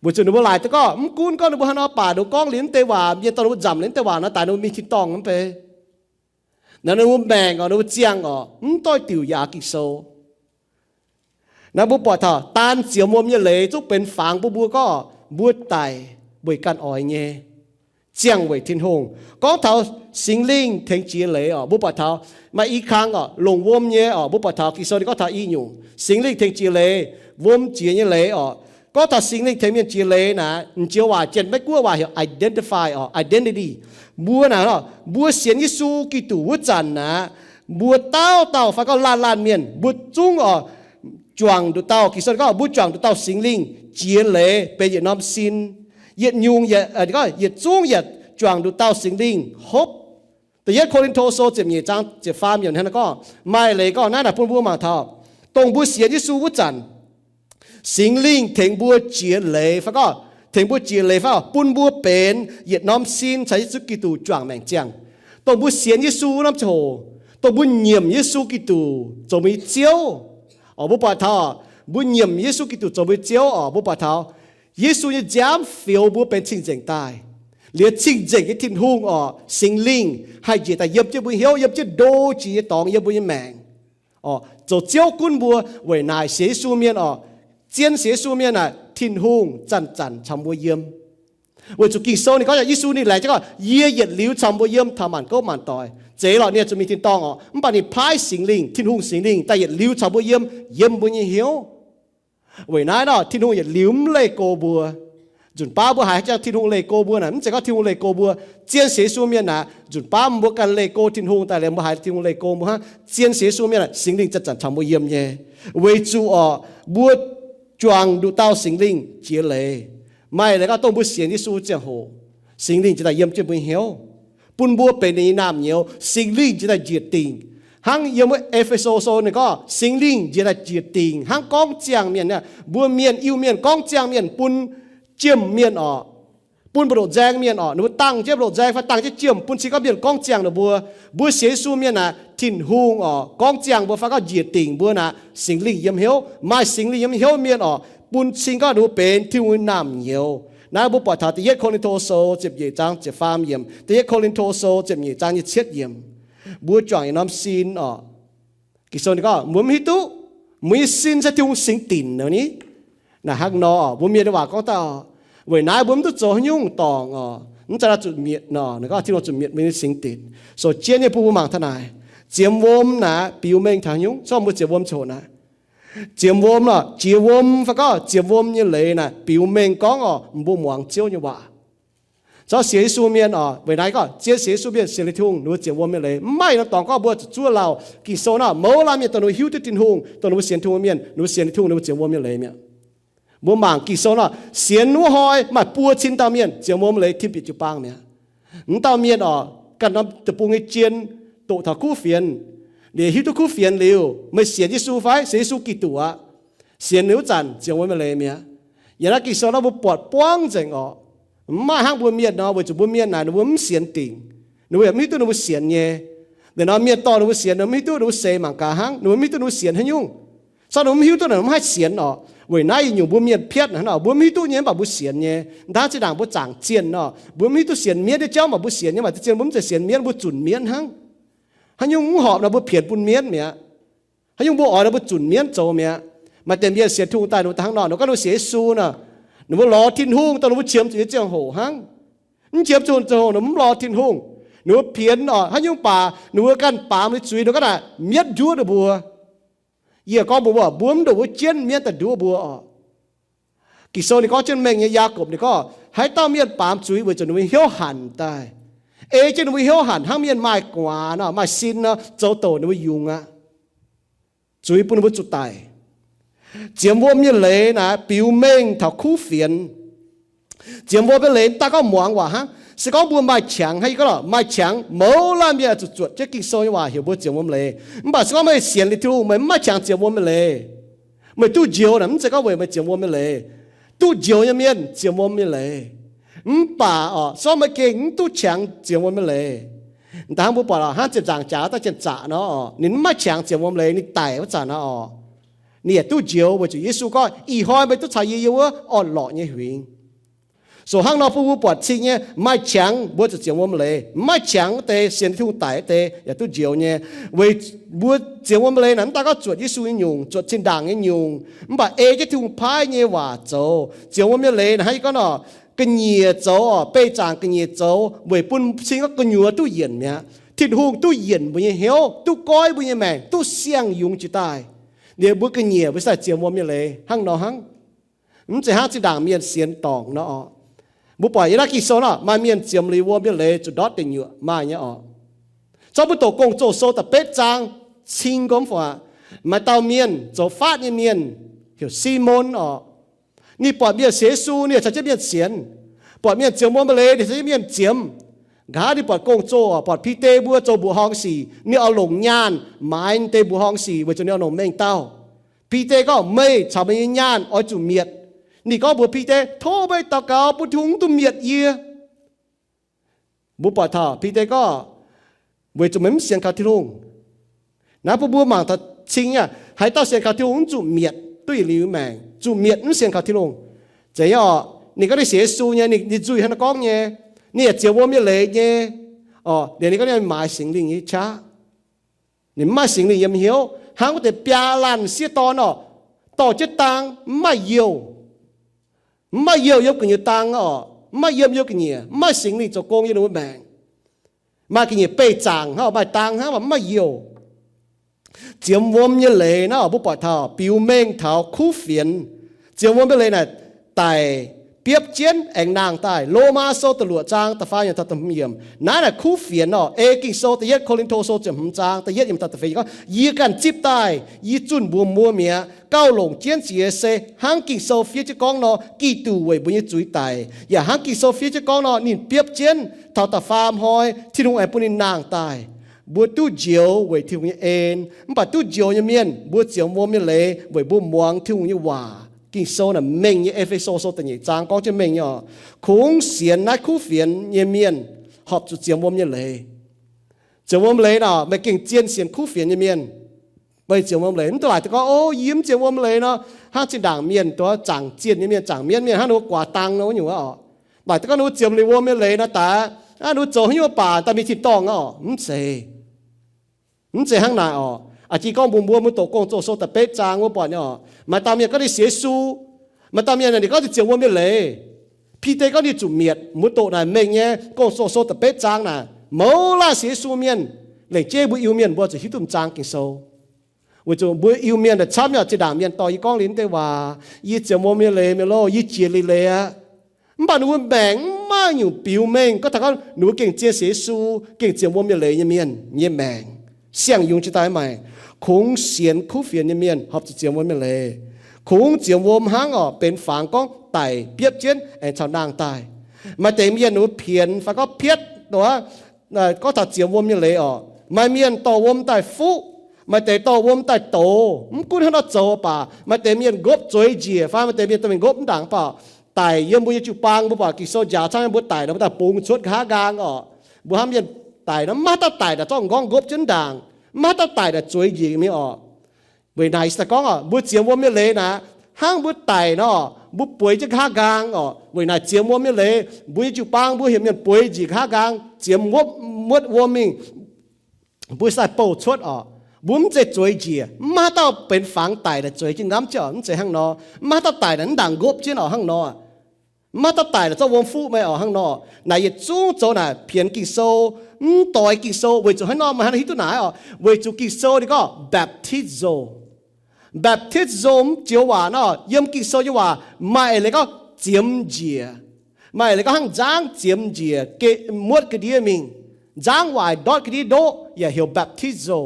Weic zuqc ninh mbuo laaic duqv gorngv mv gunv gorngv ninh mbuo hnangv nor baac ninh mbuo gorngv liuz naaiv deix waac, mienh dorh ninh mbuo nzamc liuz naaiv deix waac nor, daaih ninh mbuo mingh tin-dorngh mv bei. Naaiv ninh mbuo maengc oc, ninh mbuo ziangh oc, mv doix-diuc yaac Ging-Sou. Naaiv mbuo buatc taux daan ziec wuom nyei leiz zungv benx fangx bun mbuo gorngv mbuo daic weic ganh oix nyei, ziangh weic Tin-Hungh. Gorngv taux Singx Lingh tengx jiex leiz oc, mbuo buatc taux maaih i kang oc, longc wuom nyei oc, mbuo buatc taux Ging-Sou ninh gorngv taux i nyungc, Singx Lingh tengx jiex leiz, wuom jiex nyei leiz oc. Gorngv taux Singx Lingh tengx mienh jiex leiz naaic, m'njoux waac, Janx-Meiv-Guoqv waac heuc identify oc, identity. Mbuo naaic, mbuo sienx Yesu Giduc wuov zanc naaic, mbuo dauh dauh fai gorngv laanh laanh mienh, mbuo zungv oc juangc nduqc dauh, Ging-Sou gorngv mbuo juangc nduqc dauh Singx Lingh jiex leiz benx yietc norm sin. Yietc nyungc, yietc zungv yaac juangc nduqc dauh Singx Lingh hopv. Da'yietv Ko^lin^to Sou ziepc nyeic zaang ziepc faam yiemc hnangv naaiv gorngv, maaih leiz gorngv naaiv naaic bun mbuo mangc taux, dongh mbuo sienx Yesu wuov zanc, Singx Lingh tengx mbuo jiex leiz fai gorngv, tengx mbuo jiex leiz fai bun mbuo benx yietc norm sin caux Yesu Giduc juangc maengc ziangh. Dongh mbuo sienx Yesu wuov norm ziangh hoc, dongh mbuo nyiemc Yesu Giduc zoux mbuo nyei Ziouv oc, mbuo buatc taux mbuo nyiemc Yesu Giduc zoux mbuo nyei Ziouv oc, mbuo buatc taux Yesu nyei nziaamv fioux mbuo benx cing-nzengc daaih. Liuz cing-nzengc nyei Tin-Hungh oc, Singx Lingh haih njiec daaih yiem jienv mbuo hnyouv, yiem jienv ndo jiex nyei dorngx yiem mbuo nyei maengc oc, zoux Ziouv gunv mbuo. Weic naaic sienx Yesu mienh oc, zien sienx Yesu mienh naaic Tin-Hungh zanc-zanc caux mbuo yiem. Weic zuqc Ging-Sou ninh gorngv, Yesu ninh laengz jienv gorngv, yie yietc liuz caux mbuo yiem taux maanc gouv maanc doic. Zeiz lorqc, ninh zuqc mingh tin-dorngh oc, mv baac ninh paaiv Singx Lingh, Tin-Hungh Singx Lingh daaih yietc liuz caux mbuo yiem, yiem mbuo nyei hnyouv. Weic naaiv nor Tin-Hungh yietc liuz mv leih go mbuo. Nzunc baav mbuo haiz haaix jangx Tin-Hungh leih go mbuo naaic, mv zeiz gorngv Tin-Hungh leih go mbuo. Zien sienx Yesu mienh naaic, nzunc baav mbuo ganh leih go Tin-Hungh daaih liuz, mbuo haiz Tin-Hungh leih go mbuo hnangv. Zien sienx Yesu mienh naaic, Singx Lingh zanc-zanc caux mbuo yiem nyei. Weic zuqc oc, mbuo juangc nduqc dauh Singx Lingh jiex leiz. Maaih leiz gorngv dongh mbuo sienx Yesu ziangh hoc, Singx Lingh njiec daaih yiem jienv mbuo hnyouv, bun mbuo benx ninh nyei naamh nyouz. Singx Lingh njiec daaih njiec dingc. Hnangv yiem wuov E^fe^so Sou ninh gorngv Singx Lingh njiec daaih njiec dingc hnangv gorngv ziangh mienh. Mbuo mienh, Iu-Mienh gorngv ziangh mienh bun jiem mienh oc, bun mbu'ndongx nzaeng mienh oc, ninh mbuo dangh jienv mbu'ndongx nzaeng fai dangh jienv jiem bun cing gorngv mienh gorngv ziangh ninh mbuo. Mbuo sienx Yesu mienh naaic, Tin-Hungh oc gorngv ziangh mbuo fai gorngv njiec dingc mbuo naaic, Singx Lingh yiem hnyouv. Maaih Singx Lingh yiem hnyouv mienh oc, bun cing gorngv ninh mbuo benx Tin-Hungh nyei naamh nyouz. Naaiv mbuo buatc taux Da'yietv Ko^lin^to Sou ziepc nyeic zaang ziepc faam yiemc, Da'yietv Ko^lin^to Sou ziepc nyeic zaang nyei cietv yiemc. Mbuo juangc yietc norm sin oc. Ging-Sou ninh gorngv mbuo mv hiuv duqv mbuo nyei sin se Tin-Hungh singx dinc nor ni. Naaic hnangv nor oc, mbuo mienh nyei waac gorngv daaih oc, weic naaiv mbuo mv duqv zoux haaix nyungc dorngc oc, mv zeiz nor zuqc mietc nor, ninh gorngv Tin-Hungh zuqc mietc mbuo nyei singx dinc. Sou jienv nyei bun mbuo mangc taux naaic, ziemx wuom naaic biux mengh taux haaix nyungc? Zorqv mbuo ziemx wuom ziouc naaic, ziemx wuom oc, jiex wuom fai gorngv ziemx wuom nyei leiz naaic biux mengh gorngv oc, mbuo muangx Ziouv nyei waac. Caux sienx Yesu mienh oc, weic naaiv gorngv zien sienx Yesu mienh, sienx Tin-Hungh, ninh mbuo zienx wuom nyei leiz. Mv maaih norm dorngx gorngv mbuo zuqc zuov lauh. Ging-Sou nor, mouz laanh mienh dongh ninh mbuo hiuv duqv Tin-Hungh, dongh ninh mbuo sienx Tin-Hungh mienh, ninh mbuo sienx Tin-Hungh, ninh mbuo zienx wuom nyei leiz mi'aqv. Mbuo mangc Ging-Sou nor, sienx wuov hnoi maaih buo cin dauh mienh zienx wuom nyei leiz, tim bieqc jiu-baang mi'aqv. M'dauh mienh oc, ganh norm deic-bung nyei jien, doqc taux kuv fienx. Liuz hiuv duqv kuv fienx liuz, meih sienx Yesu fai? Sienx Yesu Giduc aqv. Sienx liuz wuov zanc zienx wuom nyei leiz mi'aqv. Yiem naaiv Ging-Sou nor mbuo buatc buangv nzengc oc. Mv maaih hnangv mbuo mienh nor, weic zuqc mbuo mienh naaic ninh mbuo mv sienx dingc. Ninh mbuo yaac mv hiuv duqv ninh mbuo sienx nyei. Liuz nor mienh dorh ninh mbuo sienx, ninh mbuo mv hiuv duqv ninh mbuo seix mangc gaax hnangv, ninh mbuo mv hiuv duqv ninh mbuo sienx haaix nyungc. Cau ninh mbuo mv hiuv duqv ninh mbuo mv haih sienx oc. Weic naaiv yietc nyungc mbuo mienh piatv hnangv nor, mbuo mv hiuv duqv nyei mv baac mbuo sienx nyei. Ndaav zinh ndaangc mbuo zaangc zienh nor, mbuo mv hiuv duqv sienx mienv nyei jauv mv baac mbuo sienx nyei, mv baac zienh mbuo mv zeiz sienx mienv, mbuo zunc mienv hnangv. Haaix nyungc mv horpc nor mbuo pienx bun mienv mi'aqv. Haaix nyungc mbuo oix nor mbuo zunc mienv zoux mi'aqv. Maaih deix mienh sienx Tin-Hungh daaih ninh mbuo hnangv nor, ninh gorngv ninh sienx Yesu nor, ninh mbuo lorz Tin-Hungh dongh ninh mbuo qiemx zuqc nyei ziangh hoc hnangv. Mv qiemx zuqc ziangh hoc ninh mbuo mv lorz Tin-Hungh. Ninh mbuo pienx oc, haaix nyungc baac ninh mbuo ganh baamz nyei zuiz ninh gorngv naaic mienv nduov ninh mbuo. Yie gorngv mbuox mbuo, mbuo mv ndongc wuov jienv mienv daaih nduov mbuo oc. Ging-Sou ninh gorngv jienv mengh nyei, Yaagorpc ninh gorngv haaix dauh mienh baamz zuiz weic zuqc ninh mbuo hnyouv hanc daaih. Ei jienv ninh mbuo hnyouv hanc hnangv mienh maaih gu'nguaaz nor, maaih sin nor, zoux douc ninh mbuo yungz aqv. Zuiz bun ninh mbuo zuqc daic. Zienx wuom nyei leiz naaic biux mengh taux kuv fienx. Zienx wuom nyei leiz mv daaih gorngv muangx waac hnangv. Se gorngv mbuo maaih qangx hnangv, yie gorngv lorqc, maaih qangx mouz laanh mienh zuqc zuotc jienv Ging-Sou nyei waac heuc mbuo zienx wuom leiz. Mv baac se gorngv meih sienx liuz Tin-Hungh meih mv maaih qangx zienx wuom nyei leiz, meih duqv njoux naaic mv zeiz gorngv weic meih zienx wuom nyei leiz. Duqv njoux nyei mienh zienx wuom nyei leiz. Mv baac oc, se gorngv meih gengh mv duqv qangx zienx wuom nyei leiz, da'hnangv mbuo buatc oc, hnangv ziepc nzaangc jaax daaih janx-zaqc nor oc, ninh mv maaih qangx zienx wuom leiz, ninh daic wuov zanc nor oc, ninh yaac duqv njoux weic zuqc Yesu gorngv, ih hnoi meih duqv caux yie yiem wuov orn-lorqc nyei huingx. So hnangv nor bun mbuo buatc cing nyei, maaih qangx mbuo zuqc zienx wuom leiz, mv maaih qangx wuov deix sienx Tin-Hungh daic wuov deix yaac duqv njoux nyei. Weic mbuo zienx wuom leiz naaic mv daaih gorngv zuotc Yesu nyei nyungc, zuotc zinh ndaangc nyei nyungc, mv baac ei jienv Tin-Hungh paaiv nyei waac zoux. Zienx wuom nyei leiz naaic hnangv yie gorngv nor, ga'nyiec zoux oc, beih zaangc ga'nyiec zoux weic bun cing gorngv gu'nyuoz duqv yienc mi'aqv. Tin-Hungh duqv yienc mbuo nyei hnyouv, duqv goiv mbuo nyei maengc, duqv siang-yungz jiex daaih. Liuz mbuo ga'nyiec mbuo sai zienx wuom nyei leiz hnangv nor hnangv. Mv zeiz hnangv zinh ndaangc mienh sienx dorngc nor oc. Mbuo buatc yiem naaiv Ging-Sou nor, maaih mienh zienx liuz wuom nyei leiz zuqc ndortv deic nyuoqc maaih nyei oc. Zorqv mbuo doqc Gong-Zoh sou da'betv zaang cing gormx fai, maaih dauh mienh zoux faatv nyei mienh heuc Simon oc. Ninh buatc mienh sienx Yesu, ninh caux jienv mienh sienx. Buatc mienh zienx wuom nyei leiz, ninh caux jienv mienh zienx. Nqa'haav ninh buatc Gong-Zoh oc, buatc Bide mbuo zoux mbuoqc horngh sic, ninh oix longc nyaanh maaiz deix mbuoqc horngh sic weic zuqc ninh oix longc mengh dauh. Bide gorngv, meih caux meih nyei nyaanh oix zuqc mietc. Ninh gorngv mbuox Bide, tov meih daux gaux bun Tin-Hungh mv dungx mietc yie. Mbuo buatc taux Bide gorngv, weic zuqc meih mv sienx kaux Tin-Hungh. Naaiv bun mbuo mangc taux cing aqv, haaix dauh sienx kaux Tin-Hungh mv zuqc mietc duqv yietc liuz maengc, zuqc mietc mv sienx kaux Tin-Hungh. Zeiz nyei oc, ninh gorngv ninh sienx Yesu nyei, ninh nzuih hnangv naaiv gorngv nyei, ninh yaac zienx wuom nyei leiz nyei oc. Liuz ninh gorngv ninh maaiz Singx Lingh nyei qaqv. Ninh mv maaih Singx Lingh yiem hnyouv, hnangv wuov deix biaa laanh sieqv dorn oc, dorh jienv dang mv maaih youh. Mv maaih youh yiem gu'nyuoz dang oc, mv maaih yiem youh ga'nyiec, mv maaih Singx Lingh zoux gong yiem ninh mbuo maengc. Maaih ga'nyiec beih zaangc hnangv, maaih dang hnangv, mv maaih youh. Zienx wuom nyei leiz naaiv oc, mbuo buatc taux biux mengh taux kuv fienx. Zienx wuom nyei leiz naaic daic biopv jienv aengx nangh daaih. Lomaa Sou da'luoqc zaang da'faam yiemc taux da'hmz yiemc. Naaiv naaic kuv fienx oc, ei Ging-Sou da'yietv Ko^lin^to Sou ziepc hmz zaang da'yietv yiemc taux da'feix gorngv, yie ganh zipv daaih, yie zunh mbuox mbuo mi'aqv, gauh longc jienv jiex se hnangv Ging-Sou fiev jienv gorngv nor, Giduc weic mbuo nyei zuiz daic. Yaac hnangv Ging-Sou fiev jienv gorngv nor, ninh biopv jienv taux da'faam hnoi Tin-Hungh aengx bun ninh nangh daaih. Mbuo duqv njoux weic Tin-Hungh nyei en. Mv baac duqv njoux nyei mienh, mbuo zienx wuom nyei leiz weic mbuo muangx Tin-Hungh nyei waac. Ging-Sou naaic mengh nyei, E^fe^so Sou da'nyeic zaang gorngv jienv mengh nyei oc. Kungx sienx naaiv kuv fienx nyei mienh horpc zuqc zienx wuom nyei leiz. Zienx wuom leiz nor, meih gengh zien sienx kuv fienx nyei mienh. Meih zienx wuom leiz, mv dungx laaic deix gorngv, o, yie mv zienx wuom leiz nor, hnangv zinh ndaangc mienh, dongh zaangc zienh nyei mienh, zaangc mienv mienh, hnangv ninh mbuo guaax dang nor wuov nyungc oc. Laaic deix gorngv ninh mbuo zienx liuz wuom nyei leiz nor, daaih ninh mbuo zoux haaix nyungc baac daaih mingh tin-dorngh oc. Mv zeiz. Mv zeiz hnangv naaic oc. A'jang gorngv mbuox mbuo, mbuo doqc Gong-Zoh Sou da'betv zaang wuov buatc nyei oc. Maaih dauh mienh gorngv ninh sienx Yesu, maaih dauh mienh ninh gorngv ninh zienx wuom nyei leiz. Bide gorngv ninh zuqc mietc. Mbuo doqc naaic mengh nyei, Gong-Zoh Sou da'betv zaang naaic, mouz laanh sienx Yesu mienh, lengc jeiv mbuo Iu-Mienh mbuo zuqc hiuv duqv m'zaang Ging-Sou. Weic zuqc mbuo Iu-Mienh naaic camv nyei oc, zinh ndaangc mienh dorh yie gorngv liuz deix waac, yie zienx wuom nyei leiz mi'aqv loh, yie jiex liuz leiz aqv. Mv baac ninh mbuo maengc mv maaih nyungc biux mengh gorngv taux gorngv ninh mbuo gengh zien Yesu, gengh ziemx wuom nyei leiz nyei mienh nyei maengc, siang-yungz jiex daaih maaih. Kungx sienx kuv fienx nyei mienh horpc zuqc ziemx wuom nyei leiz. Kungx ziemx wuom hnangv orqc, benx fangx gorngv daic biopv jienv aengx caux nangh daaih. Maaih deix mienh ninh mbuo pienx fai gorngv pietv, gorngv taux ziemx wuom nyei leiz orqc, maaih mienh dorh wuom daaih fuqv, maaih deix dorh wuom daaih douz. Mv gunv hnangv nor zoux baac maaih deix mienh nqopv zueiz njiec fai maaih deix mienh dorh mingh nqopv mv ndaangc baac daic yiem mbuo nyei jiu-baang. Mbuo buatc Ging-Sou njaaux camv, mbuo daic nor mbuo daaih bungx cuotv nqa'haav nqaang orqc. Mbuo hnamv mienh daic nor maiv haaix dauh daic naaic zorqv m'nqorngv nqopv jienv ndaangc, maiv haaix dauh daic naaic zueiz njiec mingh orqc. Weic naaic se daaih gorngv orqc, mbuo ziemx wuom nyei leiz naaic, hnangv mbuo daic nor, mbuo bueix jienv nqa'haav nqaang orqc. Weic naaic ziemx wuom nyei leiz, mbuo nyei jiu-baang mbuo heuc mienh bueix njiec nqa'haav nqaang, ziemx wuom, muotv wuom mingh, mbuo sai bouh cuotv orqc. Mbuo mv zeiz zueiz njiec, mv maaih haaix dauh benx fangx daic naaic zueiz jienv nqamv jienv orqc. Mv zeiz hnangv nor. Mv maaih haaix dauh daic naaic mv ndaangc nqopv jienv orqc hnangv nor. Mv maaih haaix dauh daic naaic zorqv wuom fuqv meih orqc hnangv nor. Naaic yietc zungv zoux naaic pienx Ging-Sou, mv doix Ging-Sou. Weic zuqc haaix nor meih hnangv hiuv duqv naaic orqc? Weic zuqc Ging-Sou ninh gorngv baptizo. Baptizo joux waac nor, yiem Ging-Sou nyei waac maaih eix leiz gorngv ziemx njiec. Maaih eix leiz gorngv hnangv nzangv ziemx njiec, muotv ga'ndiev mingh, nzangv waaic ndortv ga'ndiev ndoqv yaac heuc baptizo.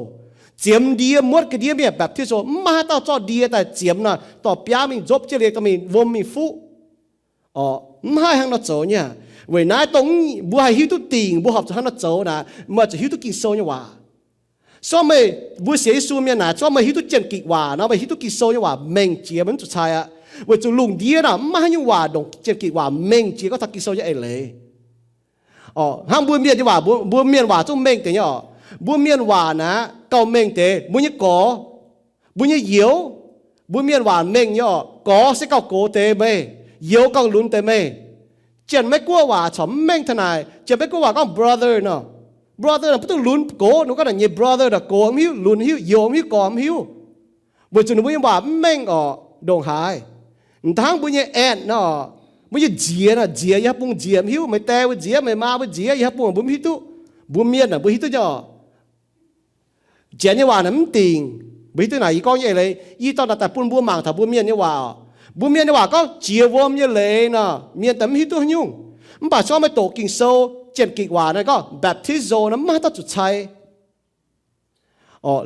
Ziemx ndie muotv ga'ndiev mingh baptizo. Mv maaih haaix dauh zorqv ndie daaih ziemx nor dorh biaav mingh nzopv jienv liuz dorh mingh wuom mingh fuqv orqc. Mv haih hnangv nor zoux nyei aqv. Weic naaiv dongh mbuo haih hiuv duqv dingc mbuo horpc zuqc hnangv nor zoux naaic, meih zuqc hiuv duqv Ging-Sou nyei waac. Zorqv meih, mbuo sienx Yesu mienh naaic, zorqv meih hiuv duqv Janx-Gikc waac nor, meih hiuv duqv Ging-Sou nyei waac mengh jiex, mv zuqc cai aqv. Weic zuqc lungh ndiev naaic mv maaih haaix nyungc waac ndongc Janx-Gikc waac mengh jiex gorngv taux Ging-Sou nyei eix leiz. Hnangv mbuo mienh nyei waac, mbuo mienh waac zungv mengh deix nyei orqc. Mbuo mienh waac naaic gauh mengh deix mbuo nyei gorx, mbuo nyei youz. Mbuo mienh waac mengh nyei orqc. Gorx se gauh gox deix meih, youz gauh lunx deix meih. Janx-Meiv-Guoqv waac corc mv mengh taux naaic. Janx-Meiv-Guoqv waac gorngv brother nor. Brother nor mv duqv lunx gox, ninh gorngv naaic nyei brother naaic gox mv hiuv, lunx hiuv, youz mv hiuv, gorx mv hiuv. Weic zuqc ninh mbuo nyei waac mv mengh orqc, ndongc haaix. M'daaih hnangv mbuo nyei aunt nor, mbuo nyei nziex nor, nziex yie haaix bung nziex mv hiuv, meih die mbuo nziex, meih maa mbuo nziex, yie haaix bung mbuo mv hiuv duqv. Mbuo mienh naaic mbuo hiuv duqv nyei orqc. Janx nyei waac naaic mv dingc. Mbuo hiuv duqv naaic yie gorngv nyei eix leiz, yie dorh naaic daaih bun mbuo mangc taux mbuo mienh nyei waac. Mbuo mienh nyei waac gorngv jiex wuom nyei leiz nor, mienh daaih mv hiuv duqv haaix nyungc. Mv baac zorqv meih doqc Ging-Sou, Janx-Gikc waac naaic gorngv baptizo nor, mv maaih haaix dauh zuqc cai.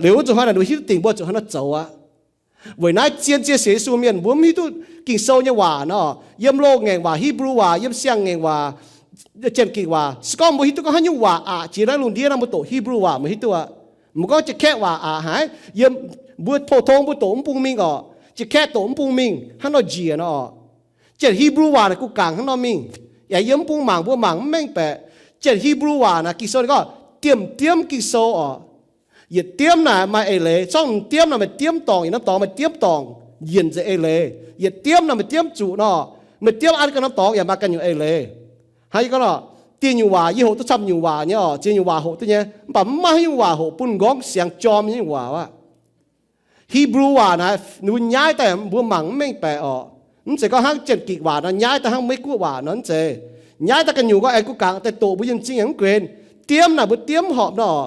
Liuz wuov nzunc hnoi naaic ninh mbuo hiuv duqv dingc mbuo zuqc hnangv nor zoux aqv. Weic naaiv zien zien sienx Yesu mienh mbuo mv hiuv duqv Ging-Sou nyei waac nor, yiem loz-ngaengc waac, Hipv^lu waac, yiem siang-ngaengc waac, Janx-Gikc waac, se gorngv mbuo hiuv duqv gorngv haaix nyungc waac aqc jiex naaiv lungh ndiev nor, mbuo doqc Hipv^lu waac mbuo hiuv duqv aqv. Mbuo gorngv Janx-Kaeqv waac aqc haic, yiem mbuo pou-tong mbuo doqc mv bung mingh orqc. Janx-Kaeqv doqc mv bung mingh hnangv nor njiec nor orqc. Janx-Hipv^lu waac naaic guh gangc hnangv nor mingh. Yaac yiem mv bung mangc mbuo mangc mv mengh baeqc. Janx-Hipv^lu waac naaic Ging-Sou ninh gorngv diemv diemv Ging-Sou orqc. Yietc diemv naaic maaih eix leiz. Zorngv m'diemv naaic maaih diemv dorngc, yietc norm dorngx maaih diemv dorngc, yienc nzengc eix leiz. Yietc diemv naaic maaih diemv zuqc nor, maaih diemv an ganh norm dorngx yaac maaih ganh nyungc eix leiz. Hnangv yie gorngv nor, dieh nyungc waac yie hoqc duqv camv nyungc waac nyei orqc, ziex nyungc waac hoqc duqv nyei, mv baac mv maaih haaix nyungc waac hoqc bun m'nqorngv siangx jorm nyei nyungc waac aqv. Hipv^lu waac naaic ninh mbuo nyaiv daaih mbuo mangc mv mengh baeqc orqc. Mv zeiz gorngv hnangv Janx-Gikc waac nor nyaiv daaih hnangv Meiv-Guoqv waac nor, mv zeiz. Nyaiv daaih ganh nyungc gorngv aengx guh gangc daaih doqc mbuo yiem m'zing yaac mv guen. Diemv naaic mbuo diemv horpc nor.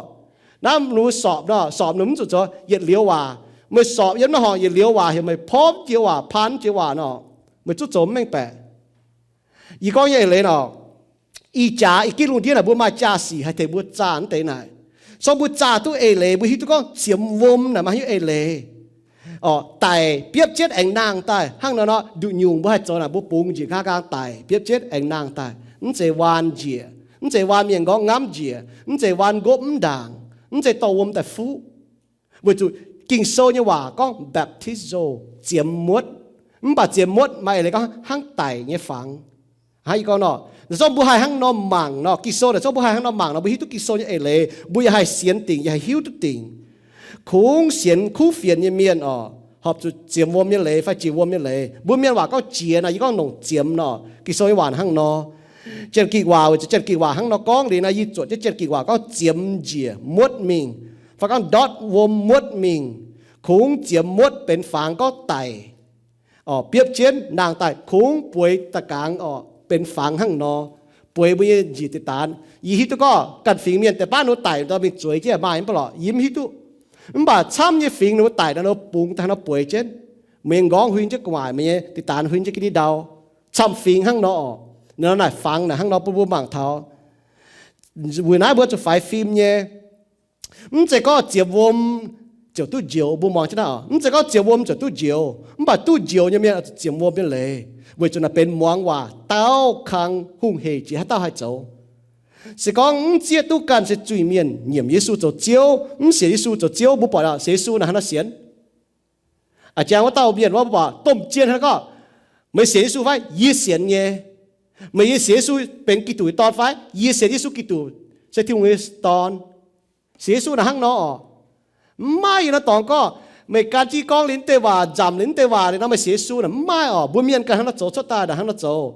Naaiv ninh mbuo sorpc nor, sorpc ninh mv zuqc zoux yietc liuz waac. Meih sorpc yiem naaiv horngc yietc liuz waac heuc meih porv jiex waac, paan jiex waac nor, meih zungv zoux mv mengh baeqc. Yie gorngv nyei eix leiz nor, ih jaax ih ginv lungh ndiev naaic mbuo maaih jaa-sic haih tengx mbuo zaah naaiv deix naaic. Zorqv mbuo zaah duqv eix leiz, mbuo hiuv duqv gorngv ziemx wuom naaic maaih haaix nyungc eix leiz. Daic biopv jienv aengx nangh daaih hnangv nor nor, nduqc nyungc mbuo haih zoux naaic, mbuo bungx njiec nqa'haav nqaang daic biopv jienv aengx nangh daaih. Mv zeiz waan njiec, mv zeiz waan mienh m'nqorngv ngamv njiec, mv zeiz waan nqopv mv ndaangc, mv zeiz dorh wuom daaih fuqv. Weic zuqc Ging-Sou nyei waac gorngv baptizo, ziemx muotv. Mv baac ziemx muotv maaih eix leiz gorngv hnangv daic nyei fangx. Hnangv yie gorngv nor, naaic zorqv mbuo haih hnangv nor mangc nor, Ging-Sou naaic zorqv mbuo haih hnangv nor mangc nor, mbuo hiuv duqv Ging-Sou nyei eix leiz, mbuo yaac haih sienx dingc, yaac haih hiuv duqv dingc. Kungx sienx kuv fienx nyei mienh orqc, horpc zuqc ziemx wuom nyei leiz fai jiex wuom nyei leiz. Mbuo mienh waac gorngv jiex nor, yie gorngv longc ziemx nor. Ging-Sou nyei waac hnangv nor. Janx-Gikc waac, weic zuqc Janx-Gikc waac hnangv nor gorngv liuz naaic, yie zuotc jienv Janx-Gikc waac gorngv ziemx njiec muotv mingh, fai gorngv ndortv wuom muotv mingh. Kungx ziemx muotv benx fangx gorngv daic, biopv jienv nangh daaih, kungx bueix da'gaangx orqc, benx fangx hnangv nor, bueix mbuo nyei njiec diqc daanx. Yie hiuv duqv gorngv ganh fingx mienh deix baav ninh daic daaih mingh zueiz jienv maaih mv baac lorqc, yie mv hiuv duqv. Mv baac camv nyei fingx ninh mbuo daic nor, ninh mbuo bungx daaih nor bueix jienv, meih nyei m'nqorngv huin jienv gu'nguaaic, meih nyei diqc daanx huin jienv ga'ndiev ndau. Camv fingx hnangv nor orqc. Naaiv fangx naaic hnangv nor bun mbuo mangc taux. Weic naaiv mbuo zuqc faix fim nyei. Mv zeiz gorngv ziemx wuom ziouc duqv njoux, mbuo muangx jienv naaiv oc. Mv zeiz gorngv ziemx wuom ziouc duqv njoux, mv baac duqv njoux nyei mienh oix zuqc ziemx wuom nyei leiz, weic zuqc naaic benx muangx waac dauh kang hungh hec jiex haaix dauh haih zoux. Se gorngv mv zieqv duqv ganh se zuiz mienh, nyiemc Yesu zoux Ziouv, mv sienx Yesu zoux Ziouv, mbuo buatc sienx Yesu naaic hnangv nor sienx. A'jang wuov dauh mienh wuov mbuo buatc domh jien hnangv gorngv, meih sienx Yesu fai? Yie sienx nyei. Meih yie sienx Yesu benx Giduc nyei Dorn fai? Yie sienx Yesu Giduc se Tin-Hungh nyei Dorn. Sienx Yesu naaic hnangv nor oc. Mv maaih yiem naaiv dorngx gorngv, meih gan jienv gorngv liuz deix waac, nzamc liuz deix waac liuz nor meih sienx Yesu naaic mv maaih oc. Mbuo mienh ganh hnangv nor zoux, cuotv daaih naaic hnangv nor zoux.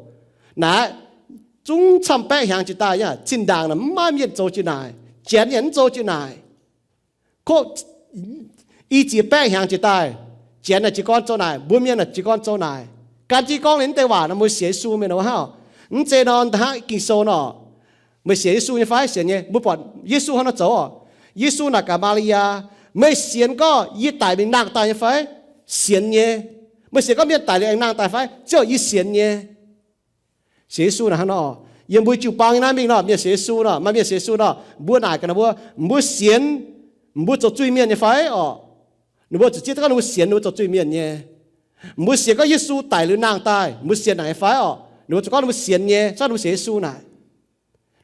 Naaiv zungv camv baeqv hiaangx jiex daaih nyei. Zinh ndaangc naaic mv maaih mienh zoux jiex naaic. Janx yaac mv zoux jiex naaic. Koqv i ziex baeqv hiaangx jiex daaih, Janx naaic jiez gorn zoux naaic, mbuo mienh naaic jiez gorn zoux naaic. Gan jienv gorngv liuz deix waac nor mbuo sienx Yesu mienh nor hnangv. Mv zeiz nor hnangv Ging-Sou nor, meih sienx Yesu nyei fai? Sienx nyei. Mbuo buatc Yesu hnangv nor zoux oc. Yesu naaic gaax Maa^li^yaa, meih sienx gorngv yie daic mingh nangh daaih nyei fai? Sienx nyei. Meih sienx gorngv mienh daic liuz aengx nangh daaih fai? Ziouv, yie sienx nyei. Sienx Yesu naaic hnangv nor. Yiem mbuo jiu-baang nyei naaiv mingh nor, mienh sienx Yesu nor, maaih mienh sienx Yesu nor, mbuo naaic gaax mbuo, mbuo sienx, mbuo zoux zuiz-mienh nyei fai orqc? Ninh mbuo zuqc zieqv gorngv ninh mbuo sienx ninh mbuo zoux zuiz-mienh nyei. Mbuo sienx gorngv Yesu daic liuz nangh daaih, mbuo sienx naaic nyei fai orqc? Ninh mbuo zuqc gorngv ninh mbuo sienx nyei, se ninh mbuo sienx Yesu naaic.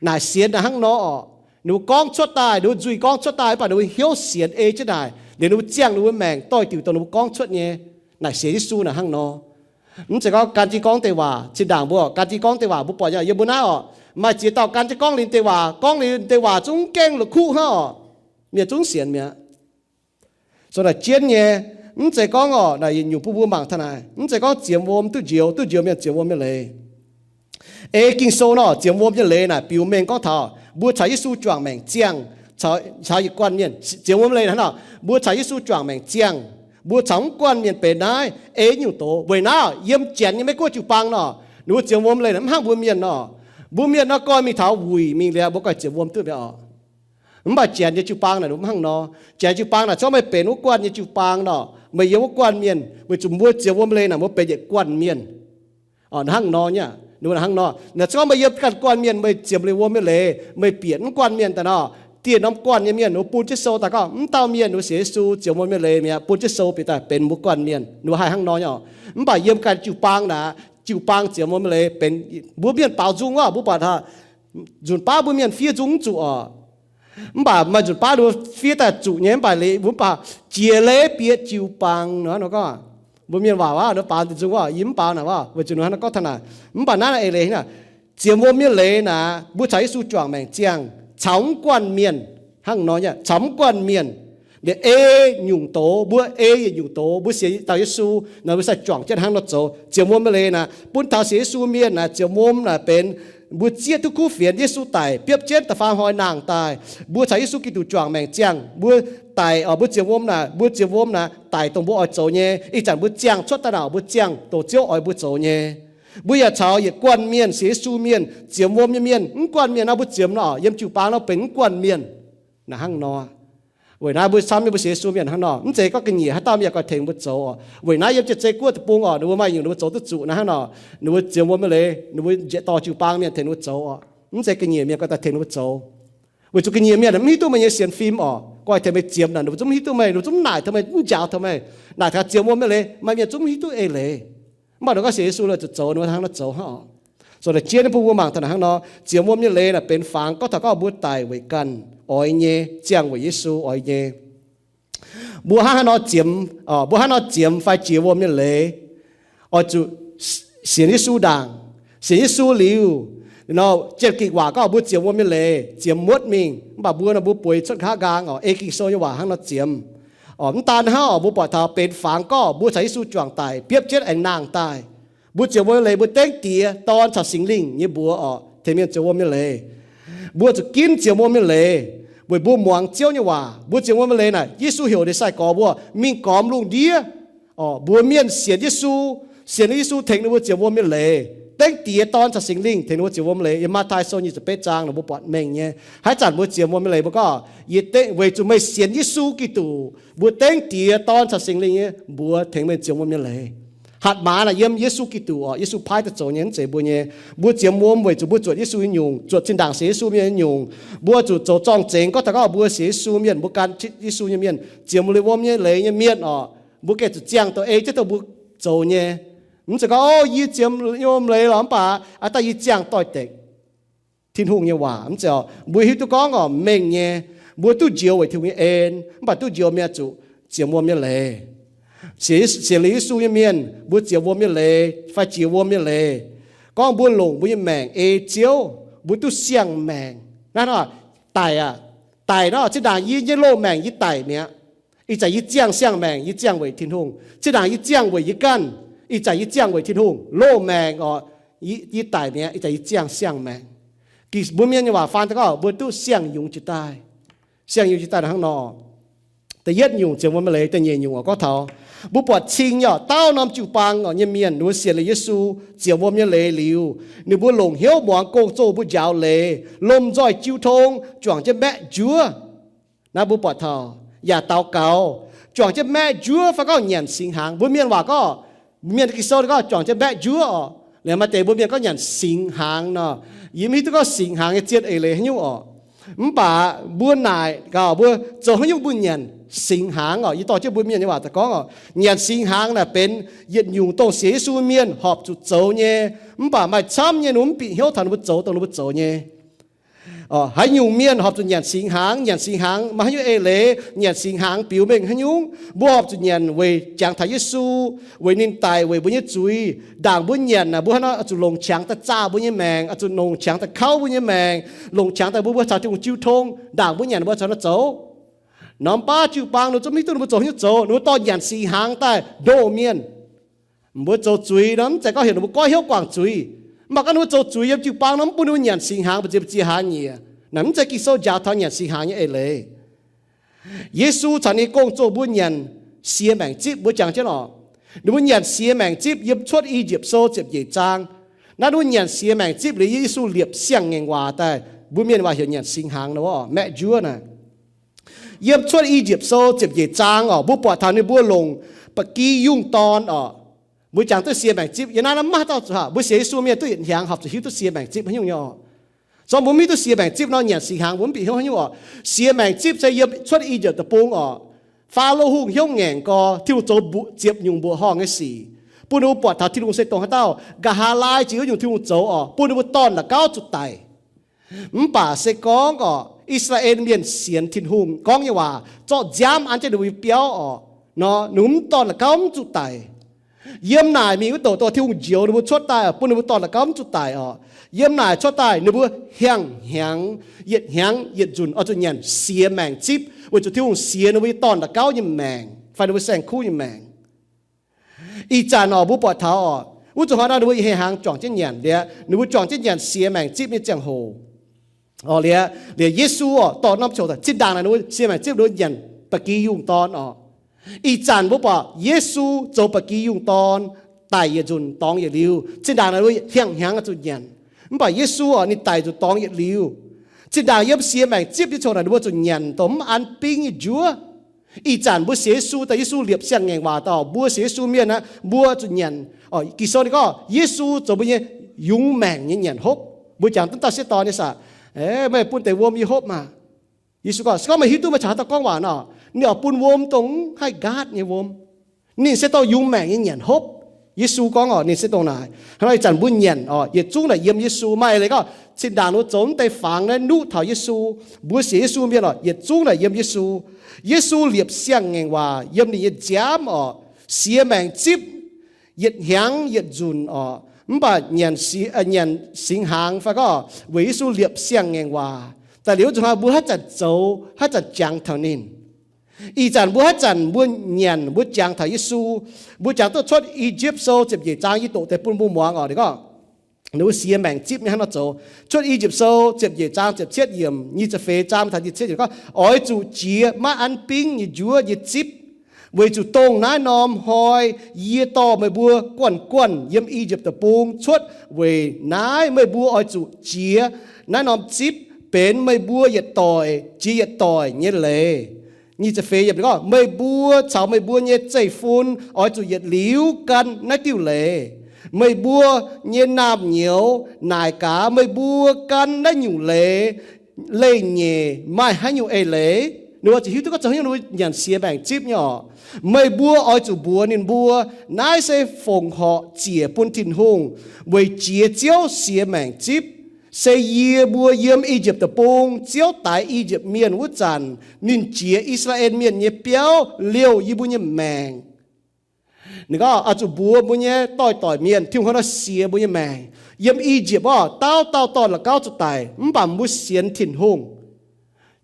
Naaic sienx naaic hnangv nor orqc. Ninh mbuo gorngv cuotv daaih, ninh mbuo nzuih gorngv cuotv daaih, mv baac ninh mbuo hnyouv sienx ei jienv naaic, liuz ninh mbuo ziangh ninh mbuo maengc doix-diuc dongh ninh mbuo gorngv cuotv nyei. Naaic sienx Yesu naaic hnangv nor. Mv zeiz gorngv gan jienv gorngv deix waac. Zinh ndaangc mbuo gan jienv gorngv deix waac mbuo buatc nyei, yiem mbuo naaiv orqc, maaih ziex dauh gan jienv gorngv liuz deix waac, gorngv liuz deix waac zungv gaengh la'kuqv hnangv orqc. Mienh zungv sienx mi'aqv. So naaic jienv nyei, mv zeiz gorngv orqc, naaic yietc nyungc bun mbuo mangc taux naaic, mv zeiz gorngv ziemx wuom duqv njoux, duqv njoux mienh ziemx wuom nyei leiz. Ei Ging-Sou nor, ziemx wuom nyei leiz naaic biux mengh gorngv taux mbuo caux Yesu juangc maengc ziangh caux yietc guanh mienh. Ziemx wuom leiz hnangv nor, mbuo caux Yesu juangc maengc ziangh, mbuo caux mv guanh mienh benx naaiv ei nyungc doz. Weic naaiv yiem Janx nyei Meiv-Guoqv jiu-baang nor, ninh mbuo ziemx wuom leiz mv hnangv mbuo mienh nor. Mbuo mienh nor goiv mingh taux wuic mingh liuz mbuo goiv ziemx wuom duqv mi'aqv orqc. Mv baac Janx nyei jiu-baang naaic ninh mbuo mv hnangv nor. Janx jiu-baang naaic, se gorngv meih benx wuov guanh nyei jiu-baang nor, meih yiem wuov guanh mienh, weic zuqc mbuo ziemx wuom leiz naaic mbuo benx yietc guanh mienh. Hnangv nor nyei, ninh mbuo hnangv nor. Naaic se gorngv meih yiem ganh guanh mienh, meih ziemx liuz wuom nyei leiz, meih bieqc mv guanh mienh daaih nor, dieh norm guanh nyei mienh ninh mbuo bun jienv sou daaih gorngv mv dauh mienh ninh mbuo sienx Yesu, ziemx wuom nyei leiz mi'aqv, bun jienv sou bieqc daaih benx mbuo guanh mienh. Ninh mbuo haih hnangv nor nyei oc. Mv baac yiem ganh jiu-baang naaic, jiu-baang ziemx wuom nyei leiz benx mbuo mienh baaux nzung oc. Mbuo buatc nzunc baav mbuo mienh fiev nzung mv zuqc oc. Mv baac maaih nzunc baav ninh mbuo fiev daaih zuqc nyei, mv baac leiz mbuo mv baac jiex leiz bieqc jiu-baang nor, nor gorngv, mbuo mienh waac wuov, ninh mbuo baaux nzung wuov, yie mv baaux naaic wuov, weic zuqc ninh hnangv nor gorngv taux naaic. Mv baac naaiv eix leiz naaic, ziemx wuom nyei leiz naaic, mbuo caux Yesu juangc maengc ziangh caux mv guanh mienh. Hnangv nor nyei, caux mv guanh mienh. Liuz ei nyungc doz, mbuo ei yietc nyungc doz, mbuo sienx dauh Yesu naaic, mbuo sai juangc jienv hnangv nor zoux. Ziemx wuom nyei leiz naaic, bun taux sienx Yesu mienh naaic, ziemx wuom naaic benx mbuo zieqv duqv kuv fienx, Yesu daic biopv jienv da'faam hnoi nangh daaih, mbuo caux Yesu Giduc juangc maengc ziangh, mbuo daic oc, mbuo ziemx wuom naaic, mbuo ziemx wuom naaic daic dongh mbuo oix zoux nyei. Ih zanc mbuo ziangh cuotv daaih naaic, mbuo ziangh dongh Ziouv oix mbuo zoux nyei. Mbuo yaac caux yietc guanh mienh, sienx Yesu mienh, ziemx wuom nyei mienh, mv guanh mienh nor mbuo ziemx nor, yiem jiu-baang nor benx mv guanh mienh. Naaic hnangv nor. Weic naaiv mbuo camv nyei mbuo sienx Yesu mienh hnangv nor, mv zeiz gorngv ga'nyiec haaix dauh mienh oix tengx mbuo zoux oc. Weic naaiv yiem Janx-Zei Guoqv deic-bung oc, ninh mbuo maaih nyungc ninh mbuo zoux duqv zuqc naaiv hnangv nor. Ninh mbuo ziemx wuom nyei leiz, ninh mbuo njiec dorh jiu-baang mienh tengx ninh mbuo zoux oc. Mv zeiz ga'nyiec mienh oix daaih tengx ninh mbuo zoux. Weic zuqc ga'nyiec mienh mv hiuv duqv meih nyei sienx fim oc. Gorngv tengx meih ziemx naaic, ninh mbuo zungv mv hiuv duqv meih, ninh mbuo zungv mv naaic taux meih, mv njaaux taux meih. Naaic taux ziemx wuom nyei leiz, maaih mienh zungv mv hiuv duqv eix leiz. Mv baac ninh gorngv sienx Yesu oix zuqc zoux, ninh mbuo hnangv nor zoux hnangv oc. Zoux naaic jienv bun mbuo mangc taux naaic hnangv nor, ziemx wuom nyei leiz naaic benx fangx gorngv taux gorngv mbuo daic weic ganh oix nyei, ziangh weic Yesu oix nyei. Mbuo hnangv haaix nor ziemx, mbuo hnangv haaix nor ziemx fai jiex wuom nyei leiz? Oix zuqc sienx Yesu ndaangc. Sienx Yesu liuz, nor Janx-Ging waac gorngv mbuo ziemx wuom nyei leiz ziemx muotv mingh. Mv baac mbuo nor mbuo bueix cuotv nqa'haav nqaang oc. Ei Ging-Sou nyei waac hnangv nor ziemx. Mv daan hnangv oc, mbuo buatc taux benx fangx gorngv mbuo caux Yesu juangc daic, biopv jienv aengx nangh daaih. Mbuo ziemx wuom nyei leiz mbuo dengv Diex, Dorn caux Singx Lingh nyei mbuox oc, tengx mienh ziemx wuom nyei leiz. Mbuo zuqc ginv ziemx wuom nyei leiz weic mbuo muangx Ziouv nyei waac. Mbuo ziemx wuom nyei leiz naaic, Yesu heuc ninh sai-gorx mbuo mingh gormx lungh ndiev oc. Mbuox mienh sienx Yesu, sienx Yesu tengx ninh mbuo ziemx wuom nyei leiz. Dengv Diex, Dorn caux Singx Lingh tengx ninh mbuo ziemx wuom nyei leiz. Yiem Matv^tai Sou nyic ziepc betv zaang nor mbuo buatc mengh nyei. Haaix zanc mbuo ziemx wuom nyei leiz mbuo gorngv, yie dengv, weic zuqc meih sienx Yesu Giduc, mbuo dengv Diex, Dorn caux Singx Lingh nyei mbuox tengx meih ziemx wuom nyei leiz. Hatc maaz naaic yiem Yesu Giduc orqc, Yesu paaiv daaih zoux nyei, mv zeiz mbuo nyei. Mbuo ziemx wuom weic zuqc mbuo zuotc Yesu nyei nyungc, zuotc zinh ndaangc sienx Yesu mienh nyei nyungc. Mbuo zuqc zoux zorng-zengx gorngv taux gorngv mbuo sienx Yesu mienh, mbuo gan Yesu nyei mienh, ziemx liuz wuom nyei leiz nyei mienh orqc, mbuo gengh zuqc ziangh douh ei jienv douh mbuo zoux nyei. Mv zeiz gorngv, o, yie ziemx wuom leiz lorqc, mv baac aav daaih yie ziangh doix-dekc Tin-Hungh nyei waac. Mv zeiz orqc, mbuo hiuv duqv gorngv orqc, mengh nyei, mbuo duqv njoux weic Tin-Hungh nyei en, mv baac duqv njoux mienh zuqc ziemx wuom nyei leiz. Sienx liuz Yesu nyei mienh, mbuo ziemx wuom nyei leiz fai jiex wuom nyei leiz, gorngv mbuo longc mbuo nyei maengc ei Ziouv, mbuo duqv siang-maengc. Naaiv nor, daic aqv. Daic nor, zinh ndaangc yie nyei loz-maengc yie daic mi'aqv. Ih zanc yie ziangh siang-maengc, yie ziangh weic Tin-Hungh. Zinh ndaangc yie ziangh weic yie ganh, ih zanc yie ziangh weic Tin-Hungh. Loz-maengc orqc, yie daic mi'aqv, ih zanc yie ziangh siang-maengc. Mbuo mienh nyei waac faan daaih gorngv mbuo duqv siang-yungz jiex daaih. Siang-yungz jiex daaih hnangv nor. Da'yietv nyungc ziemx wuom nyei leiz. Da'nyeic nyungc orqc, gorngv taux mbuo buatc cing nyei orqc, dauh norm jiu-baang orqc nyei mienh, ninh mbuo sienx liuz Yesu, ziemx wuom nyei leiz liuz, ninh mbuo longc hnyouv muangx gong-zoh mbuo njaaux leiz, lomh nzoih jiu tong, juangc jienv maeqv njuov. Naaiv mbuo buatc taux yaac daux gaux, juangc jienv maeqv njuov fai gorngv nyanc singx hnaangx. Mbuo mienh waac gorngv, mienh Ging-Sou gorngv juangc jienv maeqv njuov orqc. Liuz maaih deix mbuo mienh gorngv nyanc singx hnaangx nor, yie mv hiuv duqv gorngv singx hnaangx nyei zien eix leiz haaix nyungc orqc. Mv baac mbuo naaic gaax, mbuo zoux haaix nyungc mbuo nyanc singx hnaangx orqc. Yie dorh jienv mbuo mienh nyei waac daaih gorngv orqc, nyanc singx hnaangx naaic benx yietc nyungc dongh sienx Yesu mienh horpc zuqc zoux nyei. Mv baac maaih camv nyei ninh mbuo mv bieqc hnyouv taux ninh mbuo zoux dongh ninh mbuo zoux nyei. Haaix nyungc mienh horpc zuqc nyanc singx hnaangx? Nyanc singx hnaangx maaih haaix nyungc eix leiz? Nyanc singx hnaangx biux mengh haaix nyungc? Mbuo horpc zuqc nyanc weic jangx taux Yesu, weic ninh daic weic mbuo nyei zuiz. Ndaangc mbuo nyanc naaic, mbuo hnangv nor oix zuqc longc qangx daaih zaah mbuo nyei maengc, oix zuqc longc qangx daaih kauv mbuo nyei maengc, longc qangx daaih mbuo, mbuo caux Tin-Hungh jiu tong. Ndaangc mbuo nyanc mbuo caux ninh zoux. Norm baav jiu-baang ninh mbuo zungv mv hiuv duqv ninh mbuo zoux haaix nyungc zoux, ninh mbuo dorh nyanc singx hnaangx daaih ndoh mienh. Mbuo zoux zuiz nor, mv zeiz gorngv heuc ninh mbuo goiv hnyouv guangc zuiz. Mv baac gorngv ninh mbuo zoux zuiz yiem jiu-baang nor, mv bun ninh mbuo nyanc singx hnaangx mbu'ziex mbu'ziex hlaax nyieqc. Naaiv mv zeiz Ging-Sou njaaux taux nyanc singx hnaangx nyei eix leiz. Yesu caux ninh gong-zoh mbuo nyanc siex maengc zipv, mbuo jangx jienv orqc. Ninh mbuo nyanc siex maengc zipv yiem Cuotv I^yipv Sou ziepc nyeic zaang. Naaiv ninh mbuo nyanc siex maengc zipv liuz, Yesu liepc siang-ngaengc waac daaih, mbuo mienh waac heuc nyanc singx hnaangx nor, maeqv njuov naaic. Yiem Cuotv I^yipv Sou ziepc nyeic zaang orqc, mbuo buatc taux ninh mbuo longc ba'gi yungh dorn orqc. Mbuo jangx duqv siex maengc zipv, yiem naaiv maiv dauh zuqc haac, mbuo sienx Yesu mienh duqv yietc hnyangx horpc zuqc hiuv duqv siex maengc zipv haaix nyungc nyei orqc. Zorqv mbuo mv hiuv duqv siex maengc zipv nor, nyanc singx hnaangx mbuo mv bieqc hnyouv haaix nyungc orqc. Siex maengc zipv se yiem Cuotv I^yipv Deic-Bung orqc. Faalo Hungh hnyouv ngaengc gorx, Tin-Hungh zoux mbuoqc ziepc nyungc mbuoqc horngh nyei sic, bun ninh mbuo buatc taux Tin-Hungh se dongh haaix dauh, nqa'haav laai jiex wuov nyungc Tin-Hungh zoux orqc, bun ninh mbuo dorn la'gauv zuqc daic. Mv baac se gorngv orqc, I^saa^laa^en Mienh sienx Tin-Hungh gorngv nyei waac, zorqv nziaamv an jienv ninh mbuo nyei biauv orqc, nor ninh mbuo mv dorn la'gauv mv zuqc daic. Yiem naaic mingh wuov douc dorh Tin-Hungh njoux ninh mbuo cuotv daaih, bun ninh mbuo dorn la'gauv mv zuqc daic orqc. Yiem naaic cuotv daaih ninh mbuo hiang hnyangx, yietc hnyangx yietc nzunc oix zuqc nyanc siex maengc zipv, weic zuqc Tin-Hungh siex ninh mbuo nyei dorn la'gauv nyei maengc fai ninh mbuo saeng-kuv nyei maengc. Ih zanc orqc, mbuo buatc taux orqc, wuov zuqc hnoi nor ninh mbuo ih hnyangx juangc jienv nyanc liuz, ninh mbuo juangc jienv nyanc siex maengc zipv nyei ziangh hoc orqc, liuz, liuz Yesu orqc, dorh norm ziangh hoc zinh ndaangc naaic ninh mbuo siex maengc zipv ninh mbuo nyanc ba'gi yungh dorn orqc. Ih zanc mbuo buatc Yesu zoux ba'gi yungh dorn, daic yietc nzunc dorngx yietc liuz. Zinh ndaangc naaic ninh mbuo hiang hnyangx zuqc nyanc. Mv baac Yesu orqc, ninh daic nzunc dorngx yietc liuz. Zinh ndaangc yiem siex maengc zipv nyei ziangh hoc naaic ninh mbuo zuqc nyanc dongh mv an bingv nyei njuov. Ih zanc mbuo sienx Yesu daaih, Yesu liepc siang-ngaengc waac daaih, mbuo sienx Yesu mienh aqv, mbuo zuqc nyanc. Ging-Sou ninh gorngv Yesu zoux mbuo nyei yungz maengc nyei nyanc hopv. Mbuo jangx duqv dauh sieqv dorn nyei saah, meih bun deix wuom yie hopv maah. Yesu gorngv, se gorngv meih hiuv duqv meih caux haaix dauh gorngv waac nor, ninh oix bun wuom dongh mv haih nqaatv nyei wuom. Ninh se dongh yungz maengc nyei nyanc hopv. Yesu gorngv orqc, ninh se dongh naaic. Hnangv nor ih zanc mbuo nyanc orqc, yietc zungv naaic yiem Yesu. Maaih leiz gorngv zinh ndaangc ninh mbuo zoux mv deix fangx naaiv nuqv taux Yesu, mbuo sienx Yesu mienh orqc, yietc zungv naaic yiem Yesu. Yesu liepc siang-ngaengc waac yiem ninh nyei nziaamv orqc, siex maengc zipv, yietc hnyangx yietc nzunc orqc. Mv baac nyanc singx hnaangx fai gorngv weic Yesu liepc siang-ngaengc waac daaih liuz, wuov zuqc hnoi mbuo haaix zanc zoux, haaix zanc jangx taux ninh. Ih zanc mbuo haaix zanc mbuo nyanc, mbuo jangx taux Yesu. Mbuo jangx duqv Cuotv I^yipv Sou ziepc nyeic zaang yie doqc deix bun mbuo muangx orqc. Ninh gorngv ninh mbuo siex maengc zipv nyei hnangv nor zoux. Cuotv I^yipv Sou ziepc nyeic zaang ziepc cietv yiemc, nyic ziepc feix zaang taux nyic ziepc cietv yiemc gorngv, oix zuqc jiex maiv an bingv nyei njuov nyei zipv, weic zuqc dongh naaiv norm hnoi yie dorh meih mbuo guanh guanh yiem I^yipv Deic-Bung cuotv. Weic naaiv meih mbuo oix zuqc jiex naaiv norm zipv benx meih mbuo yietc doic jiex yietc doic nyei leiz. Nyic ziepc feix yiemc gorngv, meih mbuo caux meih mbuo nyei zeiv-fun oix zuqc yietc liuz gan naaiv diuh leiz. Meih mbuo nyei naamh nyouz naaic gaax, meih mbuo gan naaiv nyungc leiz leih nyeic maaih haaix nyungc eix leiz? Ninh mbuo zuqc hiuv duqv gorngv zoux haaix nyungc ninh mbuo nyanc siex maengc zipv nyei oc. Meih mbuo oix zuqc mbuox ninh mbuo, naaiv se fongc horc ziec bun Tin-Hungh weic jiex Ziouv siex maengc zipv. Se yie mbuo yiem I^yipv Deic-Bung, Ziouv daix I^yipv Mienh wuov zanc, ninh jiex I^saa^laa^en Mienh nyei biauv liouh yie mbuo nyei maengc. Ninh gorngv oix zuqc mbuox mbuo nyei doix-doic mienh, Tin-Hungh hnangv nor siex mbuo nyei maengc. Yiem I^yipv orqc, dauh dauh dorh la'gauv zuqc daic, mv baac mbuo sienx Tin-Hungh.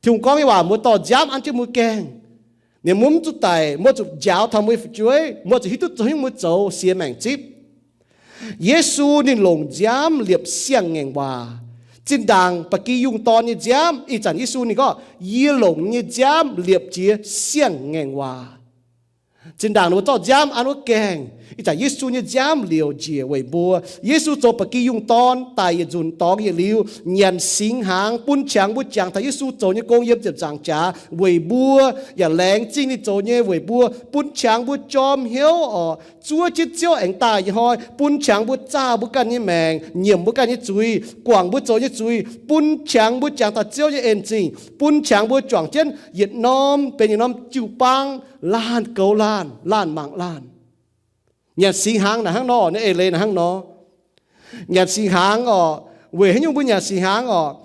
Tin-Hungh gorngv nyei waac mbuo dorh nziaamv an jienv mbuo gaengh. Ninh mbuo mv zuqc daic, mbuo zuqc njaaux taux mbuo nyei fu'jueiv, mbuo zuqc hiuv duqv zoux haaix nyungc mbuo zoux siex maengc zipv. Yesu ninh longc nziaamv liepc siang-ngaengc waac. Zinh ndaangc ba'gi yungh dorn nyei nziaamv, ih zanc Yesu ninh gorngv, yie longc nyei nziaamv liepc jiex siang-ngaengc waac. Zinh ndaangc ninh mbuo zorqv nziaamv an wuov gaengh, ih zanc Yesu nyei nziaamv liouc njiec weic mbuo. Yesu zoux ba'gi yungh dorn daaih yietc nzunc dorngx yietc liuz, nyanc singx hnaangx bun qangx mbuo jangx taux Yesu zoux nyei gong yiem ziepc nzaangc jaax weic mbuo, yaac laengz zingh ninh zoux nyei weic mbuo, bun qangx mbuo jorm hnyouv orqc, zuov jienv Ziouv aengx daaih nyei hnoi, bun qangx mbuo zaah mbuo ganh nyei maengc, nyiemc mbuo ganh nyei zuiz, guangc mbuo zoux nyei zuiz, bun qangx mbuo jangx taux Ziouv nyei en zingh, bun qangx mbuo juangc jienv yietc norm benx yietc norm jiu-baang, laanh goux laanh, laanh mangc laanh. Nyanc singx hnaangx naaic hnangv nor, naaiv eix leiz naaic hnangv nor. Nyanc singx hnaangx orqc, weic haaix nyungc mbuo nyanc singx hnaangx orqc?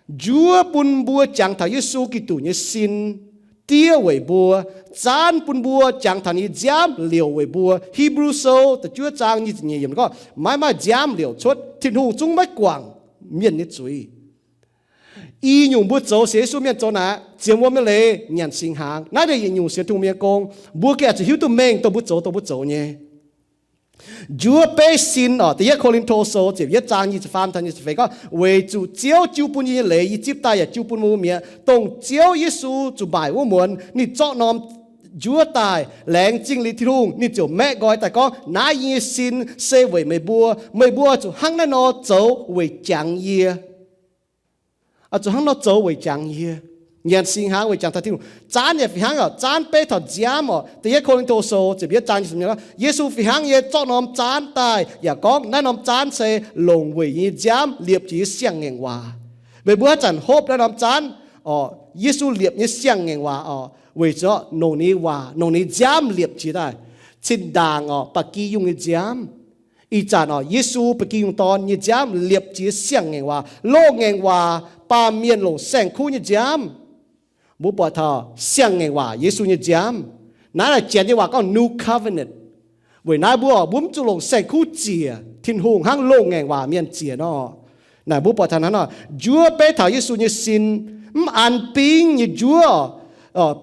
Njuov bun mbuo jangx taux Yesu Giduc nyei sin diev weic mbuo, zaanv bun mbuo jangx taux ninh nyei nziaamv liouc weic mbuo. Hipv^lu Sou da'juov zaang nyic ziepc nyeic yiemc gorngv, maiv maaih nziaamv liouc cuotv, Tin-Hungh zungv maiv guangc mienh nyei zuiz. I nyungc mbuo zoux sienx Yesu mienh zoux naaic, ziemx wuom nyei leiz nyanc singx hnaangx. Naaiv deix yietc nyungc sienx Tin-Hungh mienh nyei gong, mbuo gengh oix zuqc hiuv duqv mengh dongh mbuo zoux dongh mbuo zoux nyei. Njuov beiv sin orqc, da'yietv Ko^lin^to Sou ziepc yietv zaang nyic ziepc faam taux nyic ziepc feix gorngv, weic zuqc Ziouv jiu bun yie nyei leiz yie zipv daaih yaac jiu bun mbuo mi'aqv. Dongh Ziouv Yesu zuqc maaic wuov muonz ninh zorqv norm njuov daaih, laengz zingh liuz Tin-Hungh, ninh ziouc maeqv nqoi daaih gorngv, naaiv yie nyei sin se weic meih mbuo. Meih mbuo oix zuqc hnangv naaiv nor zoux weic jangx yie. Oix zuqc hnangv nor zoux weic jangx yie. Nyanc singx hnaangx weic jangx taux Tin-Hungh. Zaanv yaac fih hnangv oc, zaanv beiv taux nziaamv oc. Da'yietv Ko^lin^to Sou ziepc yietv zaang, Yesu fih hnangv nyei zorqv norm zaanv daaih yaac gorngv, naaiv norm zaanv se longc weic yie nyei nziaamv liepc jiex yie siang-ngaengc waac. Meih mbuo haaix zanc hopv naaiv norm zaanv oc, Yesu liepc nyei siang-ngaengc waac oc, weic zuqc longc ninh nyei waac, longc ninh nyei nziaamv liepc jiex daaih. Zinh ndaangc oc, ba'gi yungh nyei nziaamv. Ih zanc oc, Yesu ba'gi yungh dorn nyei nziaamv liepc jiex siang-ngaengc waac. Loz-ngaengc waac baamh mienh longc saeng-kuv nyei nziaamv. Mbuo buatc taux siang-ngaengc waac Yesu nyei nziaamv. Naaiv naaic Janx nyei waac gorngv new covenant. Weic naaiv mbuo, mbuo mv zuqc longc saeng-kuv ziec Tin-Hungh hnangv loz-ngaengc waac mienh ziec nor. Naaic mbuo buatc taux hnangv nor, njuov beiv taux Yesu nyei sin, mv an bingv nyei njuov,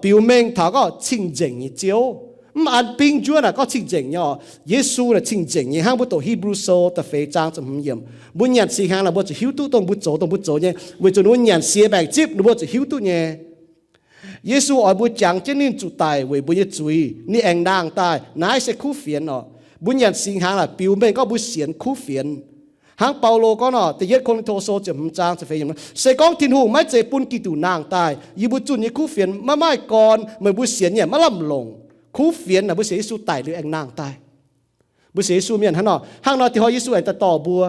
biux mengh taux gorngv cing-nzengc nyei Ziouv. Mv an bingv njuov naaic gorngv cing-nzengc nyei oc. Yesu naaic cing-nzengc nyei, hnangv mbuo doqc Hipv^lu Sou da'feix zaang ziepc hmz yiemc. Mbuo nyanc singx hnaangx naaic mbuo zuqc hiuv duqv dongh mbuo zoux, dongh mbuo zoux nyei, weic zuqc ninh mbuo nyanc siex maengc zipv, ninh mbuo zuqc hiuv duqv nyei. Yesu oix mbuo jangx jienv ninh zuqc daic weic mbuo nyei zuiz, ninh aengx nangh daaih. Naaiv se kuv fienx oc. Mbuo nyanc singx hnaangx naaic biux mengh gorngv mbuo sienx kuv fienx. Hnangv Baulo gorngv nor, da'yietv Ko^lin^to Sou ziepc hmz zaang ziepc feix yiemc, se gorngv Tin-Hungh maiv zeiz bun Giduc nangh daaih, yie mbuo zunh nyei kuv fienx maiv maaih gorn, meih mbuo sienx nyei maiv lamh longc. Kuv fienx naaic mbuo sienx Yesu daic liuz aengx nangh daaih. Mbuo sienx Yesu mienh hnangv nor, hnangv nor diex hnoi Yesu aengx daaih dorh mbuo.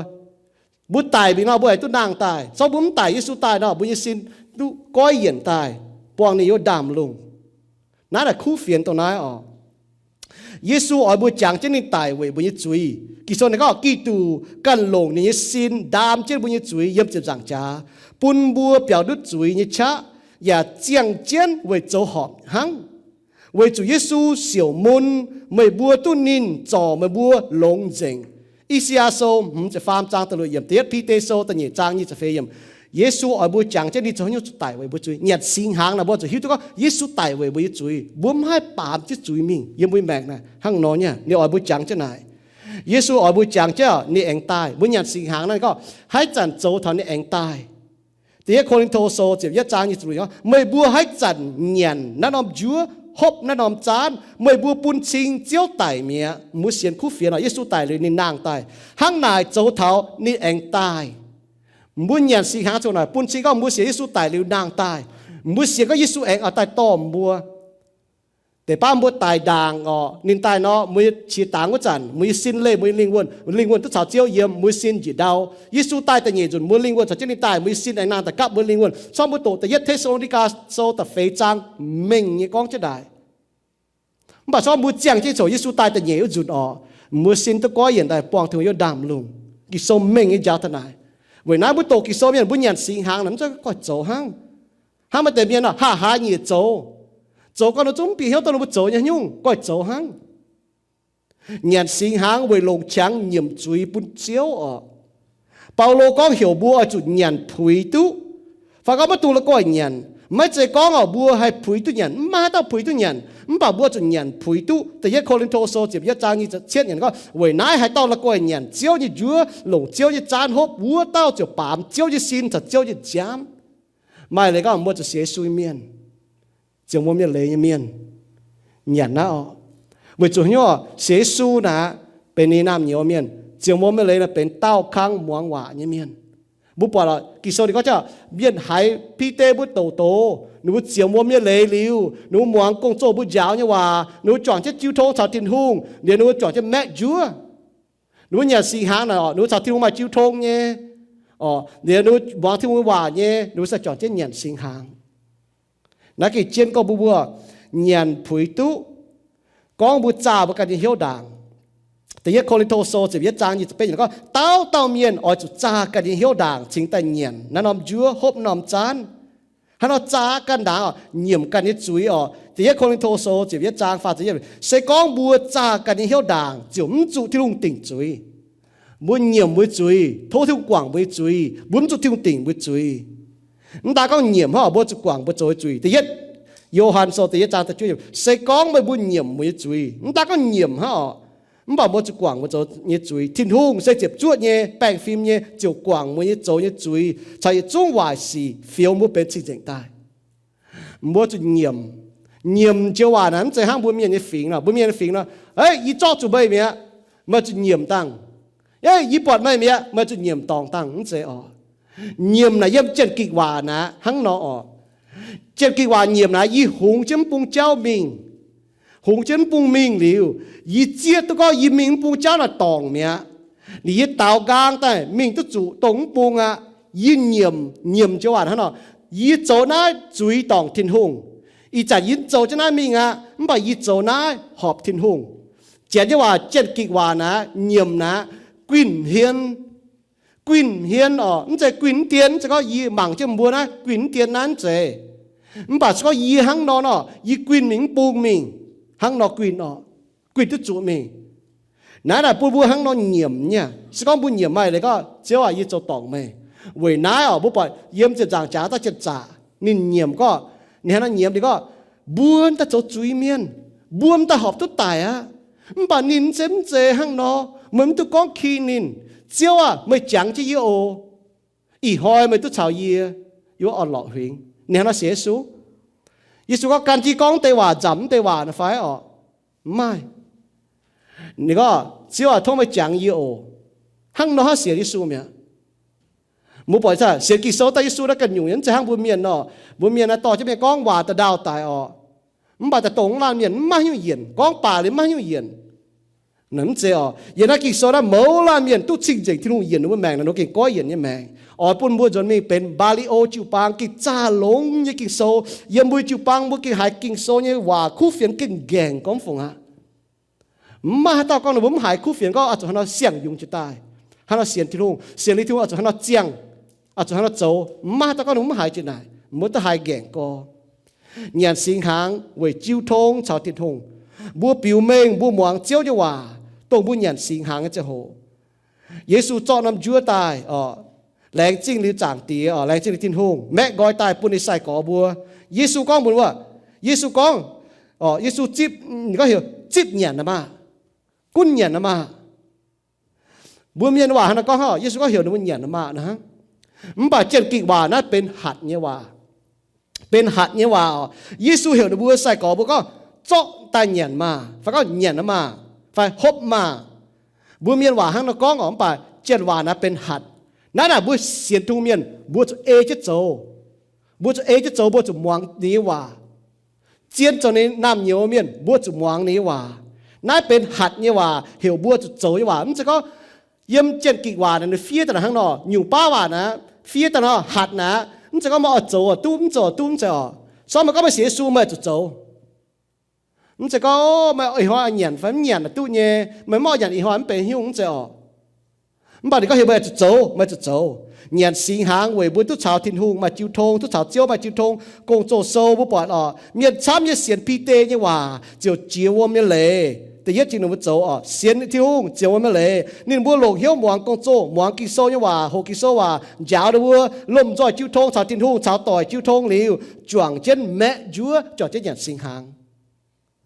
Mbuo daic mingh nor, mbuo aengx duqv nangh daaih. Se gorngv mbuo mv daic, Yesu daaih nor, mbuo nyei sin duqv goiv yienc daaih, buangh ninh nyei ndaamv-lungh. Naaiv naaic kuv fienx dongh naaiv oc. Yesu oix mbuo jangx jienv ninh daic weic mbuo nyei zuiz. Ging-Sou naaic gorngv Giduc ganh longc ninh nyei sin ndaam jienv mbuo nyei zuiz yiem ziepc nzaangc jaax, bun mbuo biaux ndutv zuiz nyei qaqv, yaac ziangh jienv weic zoux horpc hnangv. Weic zuqc Yesu siouc mun, meih mbuo duqv ninh zorc meih mbuo longx nzengc. I^saa^yaa Sou hmz ziepc faam zaang da'luoqc yiemc, Da'yietv Bide Sou da'nyeic zaang nyic ziepc feix yiemc. Yesu oix mbuo jangx jienv ninh zoux haaix nyungc zuqc daic weic mbuo zuiz. Nyanc singx hnaangx naaic mbuo zuqc hiuv duqv gorngv Yesu daic weic mbuo nyei zuiz. Mbuo mv haih baamz jienv zuiz mingh yiem mbuo maengc naaic hnangv nor nyei. Ninh oix mbuo jangx jienv naaic. Yesu oix mbuo jangx jienv ninh aengx daaih. Mbuo nyanc singx hnaangx naaiv gorngv haaix zanc zoux taux ninh aengx daaih. Da'yietv Ko^lin^to Sou ziepc yietv zaang nyic ziepc luoqc, meih mbuo haaix zanc nyanc naaiv norm njuov, hopv naaiv norm zaanv, meih mbuo bun cing Ziouv daic mi'aqv. Mbuo sienx kuv fienx oc, Yesu daic liuz ninh nangh daaih. Hnangv naaic zoux taux ninh aengx daaih. Mbuo nyanc singx hnaangx zoux naaic bun cing gorngv mbuo sienx Yesu daic liuz nangh daaih. Mbuo sienx gorngv Yesu aengx oix daaih dorh mbuo. Deix baav mbuo daic ndaangc orqc, ninh daaih nor, mbuo nyei qiex dangx wuov zanc, mbuo nyei sin leih mbuo nyei lingh wuonh, lingh wuonh duqv caux Ziouv yiem, mbuo nyei sin njiec ndau. Yesu daaih da'nyeic nzunc, mbuo lingh wuonh caux jienv ninh daaih, mbuo nyei sin aengx nangh daaih gapv mbuo lingh wuonh. Gorngv mbuo doqc da'yietv Te^saa^lo^ni^gaa Sou da'feix zaang mengh nyei gorngv jienv daaih. Mv baac gorngv mbuo ziangh jienv coc Yesu daaih da'nyeic wuov nzunc orqc, mbuo sin duqv goiv yienc daaih buangh Tin-Hungh yiem ndaamv-lungh. Ging-Sou mengh nyei njaaux taux naaic. Weic naaiv mbuo doqc Ging-Sou mienh mbuo nyanc singx hnaangx naaic mv zeiz goiv zoux hnangv. Hnangv maaih deix mienh nor, haav haaix nyungc zoux, zoux gau nor zungv mv bieqc hnyouv dongh ninh mbuo zoux nyei nyungc, goiv zoux hnangv. Nyanc singx hnaangx weic longc qangx nyiemc zuiz bun Ziouv orqc. Baulo gorngv heuc mbuo oix zuqc nyanc puix duqv. Fai gorngv maiv dungx la'guaih nyanc, maiv zeiz gorngv orqc mbuo haih puix duqv nyanc, mv maaih haaix dauh puix duqv nyanc, mv baac mbuo zuqc nyanc puix duqv. Da'yietv Ko^lin^to Sou ziepc yietv zaang nyic ziepc cietv nyanc gorngv, weic naaiv haaix dauh la'guaih nyanc Ziouv nyei njuov, longc Ziouv nyei zaanv hopv, wuov dauh ziouc baamz Ziouv nyei sin caux Ziouv nyei nziaamv. Maaih leiz gorngv mbuo zuqc sienx Yesu nyei mienh, ziouc mbuo mienh leiz nyei mienh, nyanc naaiv orqc. Weic zuqc hnyouv sienx Yesu naaic, benx ninh naamh nyouz mienh, ziouc mbuo mienh leiz naaic benx daauh kang muangx waac nyei mienh. Mbuo buatc lorqc, Ging-Sou ninh gorngv, mienh haiz Bide mbuo doqc doz, ninh mbuo ziouc mbuo mienh leiz liuz, ninh mbuo muangx gong-zoh mbuo njaaux nyei waac, ninh mbuo juangc jienv jiu tong caux Tin-Hungh, liuz ninh mbuo juangc jienv maeqv njuov. Ninh mbuo nyanc singx hnaangx naaic orqc, ninh mbuo caux Tin-Hungh maaih jiu tong nyei, orqc, liuz ninh mbuo muangx Tin-Hungh nyei waac nyei, ninh mbuo se juangc jienv nyanc singx hnaangx. Naaiv gengh jienv gorngv mbuo mbuo nyanc puix duqv, gorngv mbuo zaah mbuo ganh nyei hnyouv ndaangc. Da'yietv Ko^lin^to Sou ziepc yietv zaang nyic ziepc betv yiemc gorngv, dauh dauh mienh oix zuqc zaah ganh nyei hnyouv ndaangc cingx daaih nyanc naaiv norm njuov, hopv norm zaanv. Hnangv nor zaah ganh ndaangc orqc, nyiemc ganh nyei zuiz orqc. Da'yietv Ko^lin^to Sou ziepc yietv zaang faah ziepc yietv, se gorngv mbuo zaah ganh nyei hnyouv ndaangc, ziouc mv zuqc Tin-Hungh dingc zuiz. Mbuo nyiemc mbuo nyei zuiz, tov Tin-Hungh guangc mbuo nyei zuiz, mbuo mv zuqc Tin-Hungh dingc mbuo nyei zuiz. Mv daan gorngv nyiemc hnangv orqc, mbuo zuqc guangc mbuo zoux nyei zuiz. Da'yietv Yo^han Sou da'yietv zaang da'juov yiemc, se gorngv meih mbuo nyiemc mbuo nyei zuiz, mv daan gorngv nyiemc hnangv orqc, mv baac mbuo zuqc guangc mbuo zoux nyei zuiz. Tin-Hungh se ziepc zuoqv nyei, baengh fim nyei, ziouc guangc mbuo nyei zoux nyei zuiz caux yietc zungv waaic sic fioux mbuo benx cing-nzengc daaih. Mbuo zuqc nyiemc. Nyiemc joux waac naaic mv zeiz hnangv mbuo mienh nyei fingx nor. Mbuo mienh nyei fingx nor, Ei, yie zorqv zuqc meih mi'aqv. Meih zuqc nyiemc dangh. Ei, yie buatc meih mi'aqv. Meih zuqc nyiemc dorngc dangh. Mv zeiz orqc. Nyiemc naaic yiem Janx-Gikc waac naaic hnangv nor orqc. Janx-Gikc waac nyiemc naaic, yie hungx jienv mv bung jauv mingh. Hungx jienv mv bung mingh liuz, yie zieqv duqv gorngv yie mingh mv bung jauv naaic dorngc mi'aqv. Liuz yie daaux nqaang daaih mingh duqv zuqc dongh mv bung aqv. Yie nyiemc, nyiemc joux waac hnangv nor, yie zoux naaiv zuiz dorngc Tin-Hungh. Ih zanc yie mv zoux jienv naaiv mingh aqv, mv baac yie zoux naaiv horpc Tin-Hungh. Janx nyei waac, Janx-Gikc waac naaic, nyiemc naaic, guinh hmien. Guinh hmien orqc, mv zeiz guinh mv dien, mv zeiz gorngv yie mangc jienv mbuo naaiv guinh mv dien naaiv mv zeiz. Mv baac se gorngv yie hnangv nor nor, yie guinh mingh mv bung mingh, hnangv nor guinh orqc, guinh duqv zuqc mingh. Naaiv naaic bun mbuo hnangv nor nyiemc nyei. Se gorngv mbuo nyiemc maaih leiz gorngv, Ziouv aac, yie zoux dorngc meih. Weic naaiv orqc, mbuo buatc yiem ziepc nzaangc jaax daaih janx-zaqc ninh nyiemc gorngv, ninh hnangv nor nyiemc ninh gorngv, mbuo daaih zoux zuiz mienh, mbuo daaih horpc duqv daic aqv. Mv baac ninh mv zeiz, mv zeiz hnangv nor, meih mv dungx gorngv ki ninh. Ziouv aah, meih jangx jienv yie oc. Ih hnoi meih duqv caux yie, yie orn-lorqc huingx. Ninh hnangv nor sienx Yesu. Yesu gorngv gan jienv gorngv deix waac nzamc mv deix waac nor fai orqc? Mv maaih. Ninh gorngv, Ziouv aac, tov meih jangx yie oc. Hnangv nor hnangv sienx Yesu mi'aqv. Mbuo buatc sienx Ging-Sou daaih Yesu naaiv ganh nyungc nyei, mv zeiz hnangv mbuo mienh nor. Mbuo mienh naaiv dorh jienv mienh gorngv waac da'ndaauh daic orqc. Mv baac daaih dongh mv laanh mienh mv maaih hnyouv yienc, gorngv baac liuz mv maaih hnyouv yienc. Mv zeiz orqc. Yiem naaiv Ging-Sou naaiv mouz laanh mienh duqv cing-nzengc Tin-Hungh yienc ninh mbuo maengc naaic, ninh mbuo gengh goiv yienc nyei maengc. Oix bun mbuo nzuonx mingh benx mbaa^li^o jiu-baang gengh zaah longx nyei Ging-Sou. Yiem mbuo jiu-baang mbuo gengh haiz Ging-Sou nyei waac kuv fienx gengh nqaengc gormx fungc aqv. Mv maaih haaix dauh gorngv ninh mbuo mv haiz kuv fienx gorngv oix zuqc hnangv nor siang-yungz jiez daaih, hnangv nor sienx Tin-Hungh, sienx liuz Tin-Hungh oix zuqc hnangv nor ziangh, oix zuqc hnangv nor zoux. Mv maaih haaix dauh gorngv ninh mbuo mv haiz jiez naaic, mbuo duqv haiz nqaengc gorx. Nyanc singx hnaangx weic jiu tong caux Tin-Hungh. Mbuo biux mengh mbuo muangx Ziouv nyei waac, dongh mbuo nyanc singx hnaangx nyei ziangh hoc. Yesu zorqv norm njuov daaih, laengz zingh liuz Zaangc Diex, laengz zingh liuz Tin-Hungh, maeqv nqoi daaih bun ninh sai-gorx mbuo. Yesu gorngv mbuox wuov, Yesu gorngv, Yesu zipv, gorngv heuc zipv nyanc aqv maah, gunv nyanc aqv maah. Mbuo mienh waac hnangv naaiv gorngv, Yesu gorngv heuc ninh mbuo nyanc aqv maah hnangv. Mv baac Janx-Gikc waac naaiv benx hatc nyei waac. Benx hatc nyei waac oc. Yesu heuc ninh mbuo sai-gorx mbuo gorngv, zorqv daaih nyanc maah, fai gorngv nyanc aqv maah, fai hopv maah. Mbuo mienh waac hnangv nor gorngv oc, mv baac Janx waac naaiv benx hatc. Naaiv naaic mbuo sienx Tin-Hungh mienh mbuo zuqc ei jienv zoux. Mbuo zuqc ei jienv zoux, mbuo zuqc muangx ninh nyei waac. zien zoux ninh naamh nyouz mienh, mbuo zuqc muangx ninh nyei waac. Naaiv benx hatc nyei waac, heuc mbuo zuqc zoux nyei waac. Mv zeiz gorngv yiem Janx-Gikc waac naaic, ninh fiev daaih naaic hnangv nor, nyungc baav waac naaic fiev daaih nor, hatc naaic, mv zeiz gorngv meih oix zoux oix duqv, mv zoux oix duqv, mv zeiz oc. Se gorngv meih gorngv meih sienx Yesu, meih zuqc zoux. Mv zeiz gorngv meih ih hnoi nyanc fai mv nyanc oix duqv nyei, meih mv oix nyanc ih hnoi mv benx nyungc, mv zeiz oc. Mv baac ninh gorngv heuc meih zuqc zoux, meih zuqc zoux. Nyanc singx hnaangx weic mbuo duqv caux Tin-Hungh maaih jiu tong, duqv caux Ziouv maaih jiu tong. Gong-Zoh sou mbuo buatc oc, mienh camv nyei sienx Bide nyei waac ziouc jiex wuom nyei leiz. Da'yietv jiex ninh mbuo zoux oc, sienx Tin-Hungh jiex wuom nyei leiz. Ninh mbuo longc hnyouv muangx gong-zoh, muangx Ging-Sou nyei waac, hoqc Ging-Sou waac njaaux ninh mbuo lomh nzoih jiu tong caux Tin-Hungh, caux doic jiu tong liuz, juangc jienv maeqv njuov, juangc jienv nyanc singx hnaangx.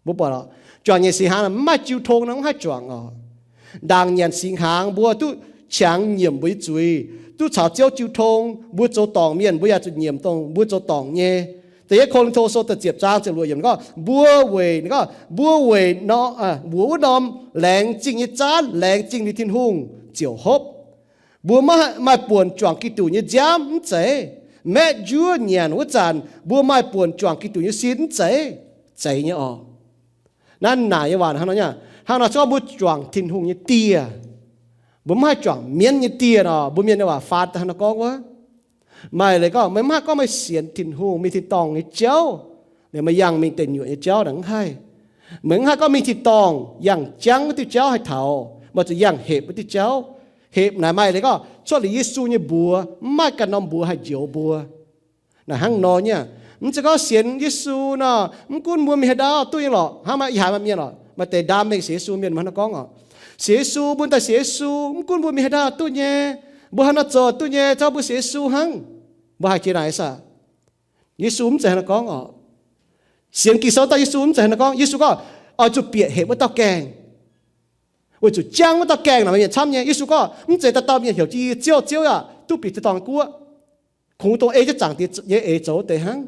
Mbuo buatc oc, juangc nyanc singx hnaangx mv maaih jiu tong nor mv haih juangc oc. Ndaangc nyanc singx hnaangx mbuo duqv qangx nyiemc mbuo nyei zuiz, duqv caux Ziouv jiu tong. Mbuo zoux dorngc mienh mbuo yaac zuqc nyiemc dongh mbuo zoux dorngc nyei. Da'yietv Ko^lin^to sou da'ziepc zaang ziepc luoqc yiemc gorngv, mbuo weic, gorngv mbuo weic wuov norm laengz zingh nyei zaanv, laengz zingh liuz Tin-Hungh ziouc hopv. Mbuo maiv maaih buonc juangc Giduc nyei nziaamv mv zeiz. Maeqv njuov nyanc wuov zanc mbuo maaih buonc juangc Giduc nyei sin mv zeiz. Zeiz nyei oc. Naaiv naaic nyei waac hnangv nor, hnangv nor se gorngv mbuo juangc Tin-Hungh nyei dieh. Mbuo mv haih juangc mienv nyei dieh nor, mbuo mienh nyei waac faan daaih hnangv nor gorngv wuov. Maaih leiz gorngv meih mv haih gorngv meih sienx Tin-Hungh mingh tin-dorngh nyei jauv, liuz meih yangh mingh deic nyuoqc nyei jauv naaic mv haih. Meih mv haih gorngv mingh tin-dorngh yangh jangv wuov diuh jauv haih taux, meih zuqc yangh hepc wuov diuh jauv. Hepc naaic maaih leiz gorngv cuotv liuz Yesu nyei mbuox, mv maaih ganh norm mbuox haih njoux mbuo. Naaic hnangv nor nyei. Mv zeiz gorngv sienx Yesu nor, mv gunv mbuo mingh haaix ndau duqv nyei lorqc. Hnangv maaih ih haiz maaih mienh oc, maaih deix ndaam mengh sienx Yesu mienh hnangv nor gorngv oc, sienx Yesu, mbuo daaih sienx Yesu, mv gunv mbuo mingh haaix ndau duqv nyei, mbuo haaix nor zoux duqv nyei, zorqv mbuo sienx Yesu hnangv. Mbuo haih jiex naaic saah? Yesu mv zeiz hnangv nor gorngv oc. Sienx Ging-Sou daaih Yesu mv zeiz hnangv nor gorngv. Yesu gorngv oix zuqc bieqc hepc wuov dauh gaengh, weic zuqc jangv wuov dauh gaengh naaic maaih mienh camv nyei. Yesu gorngv mv zeiz dauh dauh mienh heuc jienv yie, Ziouv, Ziouv aah, duqv bieqc tin-dorngh guoqv. Kungx dongh ei jienv Zaangc Diex nyei eix zoux deix hnangv.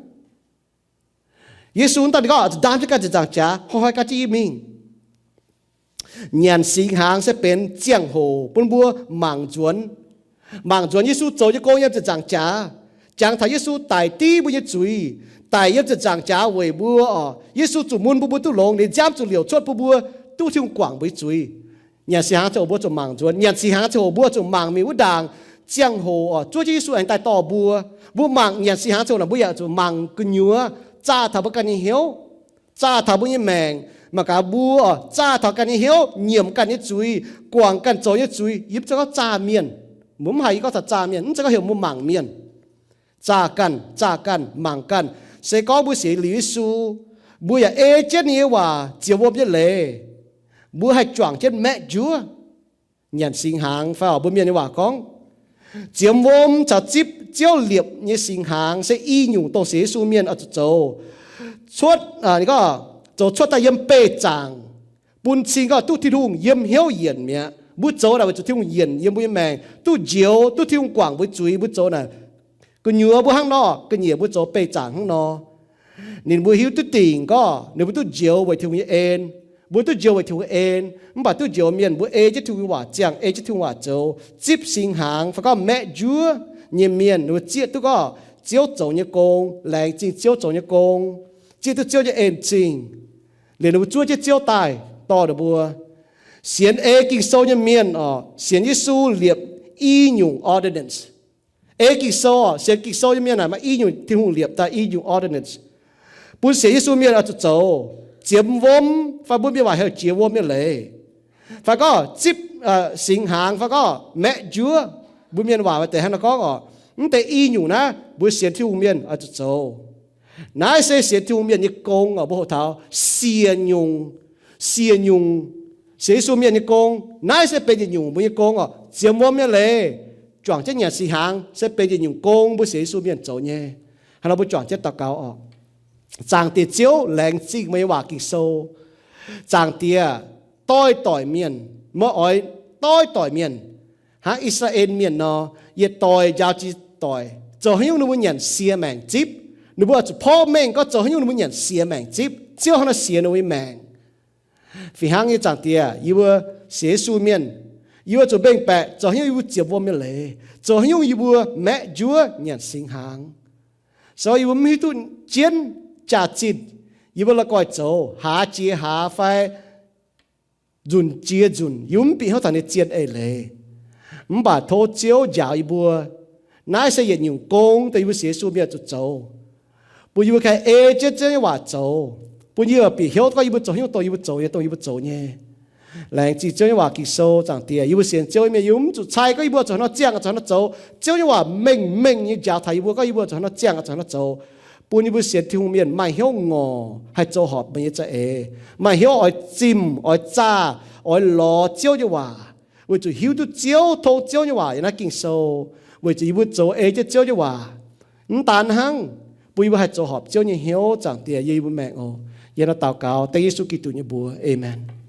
Yesu daaih ninh gorngv zuqc ndaam jienv ganh ziepc nzaangc jaax, hnoi-hnoi gan jienv yie mingh. Nyanc singx hnaangx se benx ziangh hoc bun mbuo mangc nzuonx, mangc nzuonx Yesu zoux nyei gong yiem ziepc nzaangc jaax. Jangx taux Yesu daic div mbuo nyei zuiz, daic yiem ziepc nzaangc jaax weic mbuo oc. Yesu zuqc mun bun mbuo duqv longx, ninh nziaamv zuqc liouc cuotv bun mbuo duqv Tin-Hungh guangc mbuo nyei zuiz. Nyanc singx hnaangx ziangh hoc mbuo zuqc mangc nzuonx, nyanc singx hnaangx ziangh hoc mbuo zuqc mangc mingh wuov ndaangc ziangh hoc oc, zuov jienv Yesu aengx daaih dorh mbuo. Mbuo mangc nyanc singx hnaangx ziangh hoc naaic mbuo yaac zuqc mangc gu'nyuoz, zaah taux mbuo ganh nyei hnyouv, zaah taux mbuo nyei maengc. Mangc gaax mbuo oc, zaah taux ganh nyei hnyouv, nyiemc ganh nyei zuiz, guangc ganh zoux nyei zuiz. Yie mv zeiz gorngv zaah mienh. Mbuo mv haiz yie gorngv taux zaah mienh, mv zeiz gorngv heuc mbuo mangc mienh. Zaah ganh, zaah ganh, mangc ganh. Se gorngv mbuo sienx liuz Yesu, mbuo yaac ei jienv ninh nyei waac ziemx wuom nyei leiz, mbuo haih juangc jienv maeqv njuov. Nyanc singx hnaangx fai oc, mbuo mienh nyei waac gorngv, ziemx wuom caux zipv Ziouv liepc nyei singx hnaangx se i nyungc dongh sienx Yesu mienh oix zuqc zoux. Cuotv, gorngv zoux cuotv daaih yiem beih zaangc, bun cing gorngv duqv Tin-Hungh yiem hnyouv yienc mi'aqv. Mbuo zoux naaic weic zuqc Tin-Hungh yienc yiem mbuo nyei maengc, duqv njoux, duqv Tin-Hungh guangc mbuo zuiz. Mbuo zoux naaic gu'nyuoz mbuo hnangv nor, ga'nyiec mbuo zoux beih zaangc hnangv nor. Ninh mbuo hiuv duqv dingc gorngv ninh mbuo duqv njoux weic Tin-Hungh nyei en. Mbuo duqv njoux weic Tin-Hungh nyei en, mv baac duqv njoux mienh mbuo ei jienv Tin-Hungh nyei waac ziangh, ei jienv Tin-Hungh waac zoux, zipv singx hnaangx fai gorngv maeqv njuov nyei mienh, ninh mbuo zieqv duqv gorngv Ziouv zoux nyei gong, laengz zingh Ziouv zoux nyei gong, zieqv duqv Ziouv nyei en-zingh, liuz ninh mbuo zuov jienv Ziouv daaih dorh ninh mbuo. Sienx ei Ging-Sou nyei mienh oc, sienx Yesu liepc i nyungc ordinance. Ei Ging-Sou oc, sienx Ging-Sou nyei mienh naaic maaih i nyungc Tin-Hungh liepc daaih i nyungc ordinance, bun sienx Yesu mienh oix zuqc zoux. Ziemx wuom fai mbuo mienh waac heuc jiex wuom nyei leiz, fai gorngv zipv singx hnaangx fai gorngv maeqv njuov, mbuo mienh waac maaih deix hnangv nor gorngv oc. Mv deix i nyungc naaiv mbuo sienx Tin-Hungh mienh oix zuqc zoux. Naaiv se sienx Tin-Hungh mienh nyei gong oc. Mbuo hoqc taux siec nyungc, siec nyungc sienx Yesu mienh nyei gong. Naaiv se benx yietc nyungc mbuo nyei gong oc. Ziemx wuom nyei leiz, juangc jienv nyanc singx hnaangx se benx yietc nyungc gong mbuo sienx Yesu mienh zoux nyei. Hnangv nor mbuo juangc jienv daux gaux oc. Zaangc Diex Ziouv, laengz zingh meih nyei waac Ging-Sou. Zaangc Diex, doix-doix mienh, meih oix doix-doix mienh, hnangv I^saa^laa^en Mienh nor, yietc doic njaaux jiex doic, zoux haaix nyungc ninh mbuo nyanc sie maengc zipv. Ninh mbuo oix zuqc porv mengh gorngv zoux haaix nyungc ninh mbuo nyanc sie maengc zipv. Ziouv hnangv nor sienx ninh mbuo nyei maengc. Fih hnangv nyei, Zaangc Diex, yie mbuo sienx Yesu mienh, yie mbuo zuqc mengh baeqc zoux haaix nyungc yie mbuo ziemx wuom nyei leiz, zoux haaix nyungc yie mbuo maeqv njuov nyanc singx hnaangx. Se gorngv yie mbuo mv hiuv duqv jienv jaax-zinh, Yie mbuo la'guaih zoux, haaz jiex haaz fai nzunc jiex nzunc, yie mbuo mv bieqc hnyouv taux ninh nyei zien eix leiz. Mv baac tov Ziouv njaaux yie mbuo. Naaiv se yietc nyungc gong dongh yie mbuo sienx Yesu mienh zuqc zoux, bun yie mbuo kaaix ei jienv Ziouv nyei waac zoux, bun yie bieqc hnyouv gorngv yie mbuo zoux haaix nyungc dongh yie mbuo zoux nyei, dongh yie mbuo zoux nyei. Laengz zingh Ziouv nyei waac, Ging-Sou. Zaangc Diex, yie mbuo sienx Ziouv nyei mienh, yie mbuo mv zuqc cai gorngv yih mbuo zuqc haaix nor ziangh, zuqc haaix nor zoux. Ziouv nyei waac mengh mengh nyei njaaux taux yie mbuo gorngv yie mbuo zuqc haaix nor ziangh, zuqc haaix nor zoux, bun yie mbuo sienx Tin-Hungh mienh maaih hnyouv ngorc haih zoux horpc meih nyei za'eix, maaih hnyouv oix zimh, oix zaah, oix lorz Ziouv nyei waac, weic zuqc hiuv duqv Ziouv, tong Ziouv nyei waac yiem naaiv Ging-Sou, weic zuqc yie mbuo zoux ei jienv Ziouv nyei waac. Mv daan hnangv, bun yie mbuo haih zoux horpc Ziouv nyei hnyouv. Zaangc Diex, yie mbuo maengc oc. Yie nor daux gaux dengv Yesu Giduc nyei mbuox. Aamen.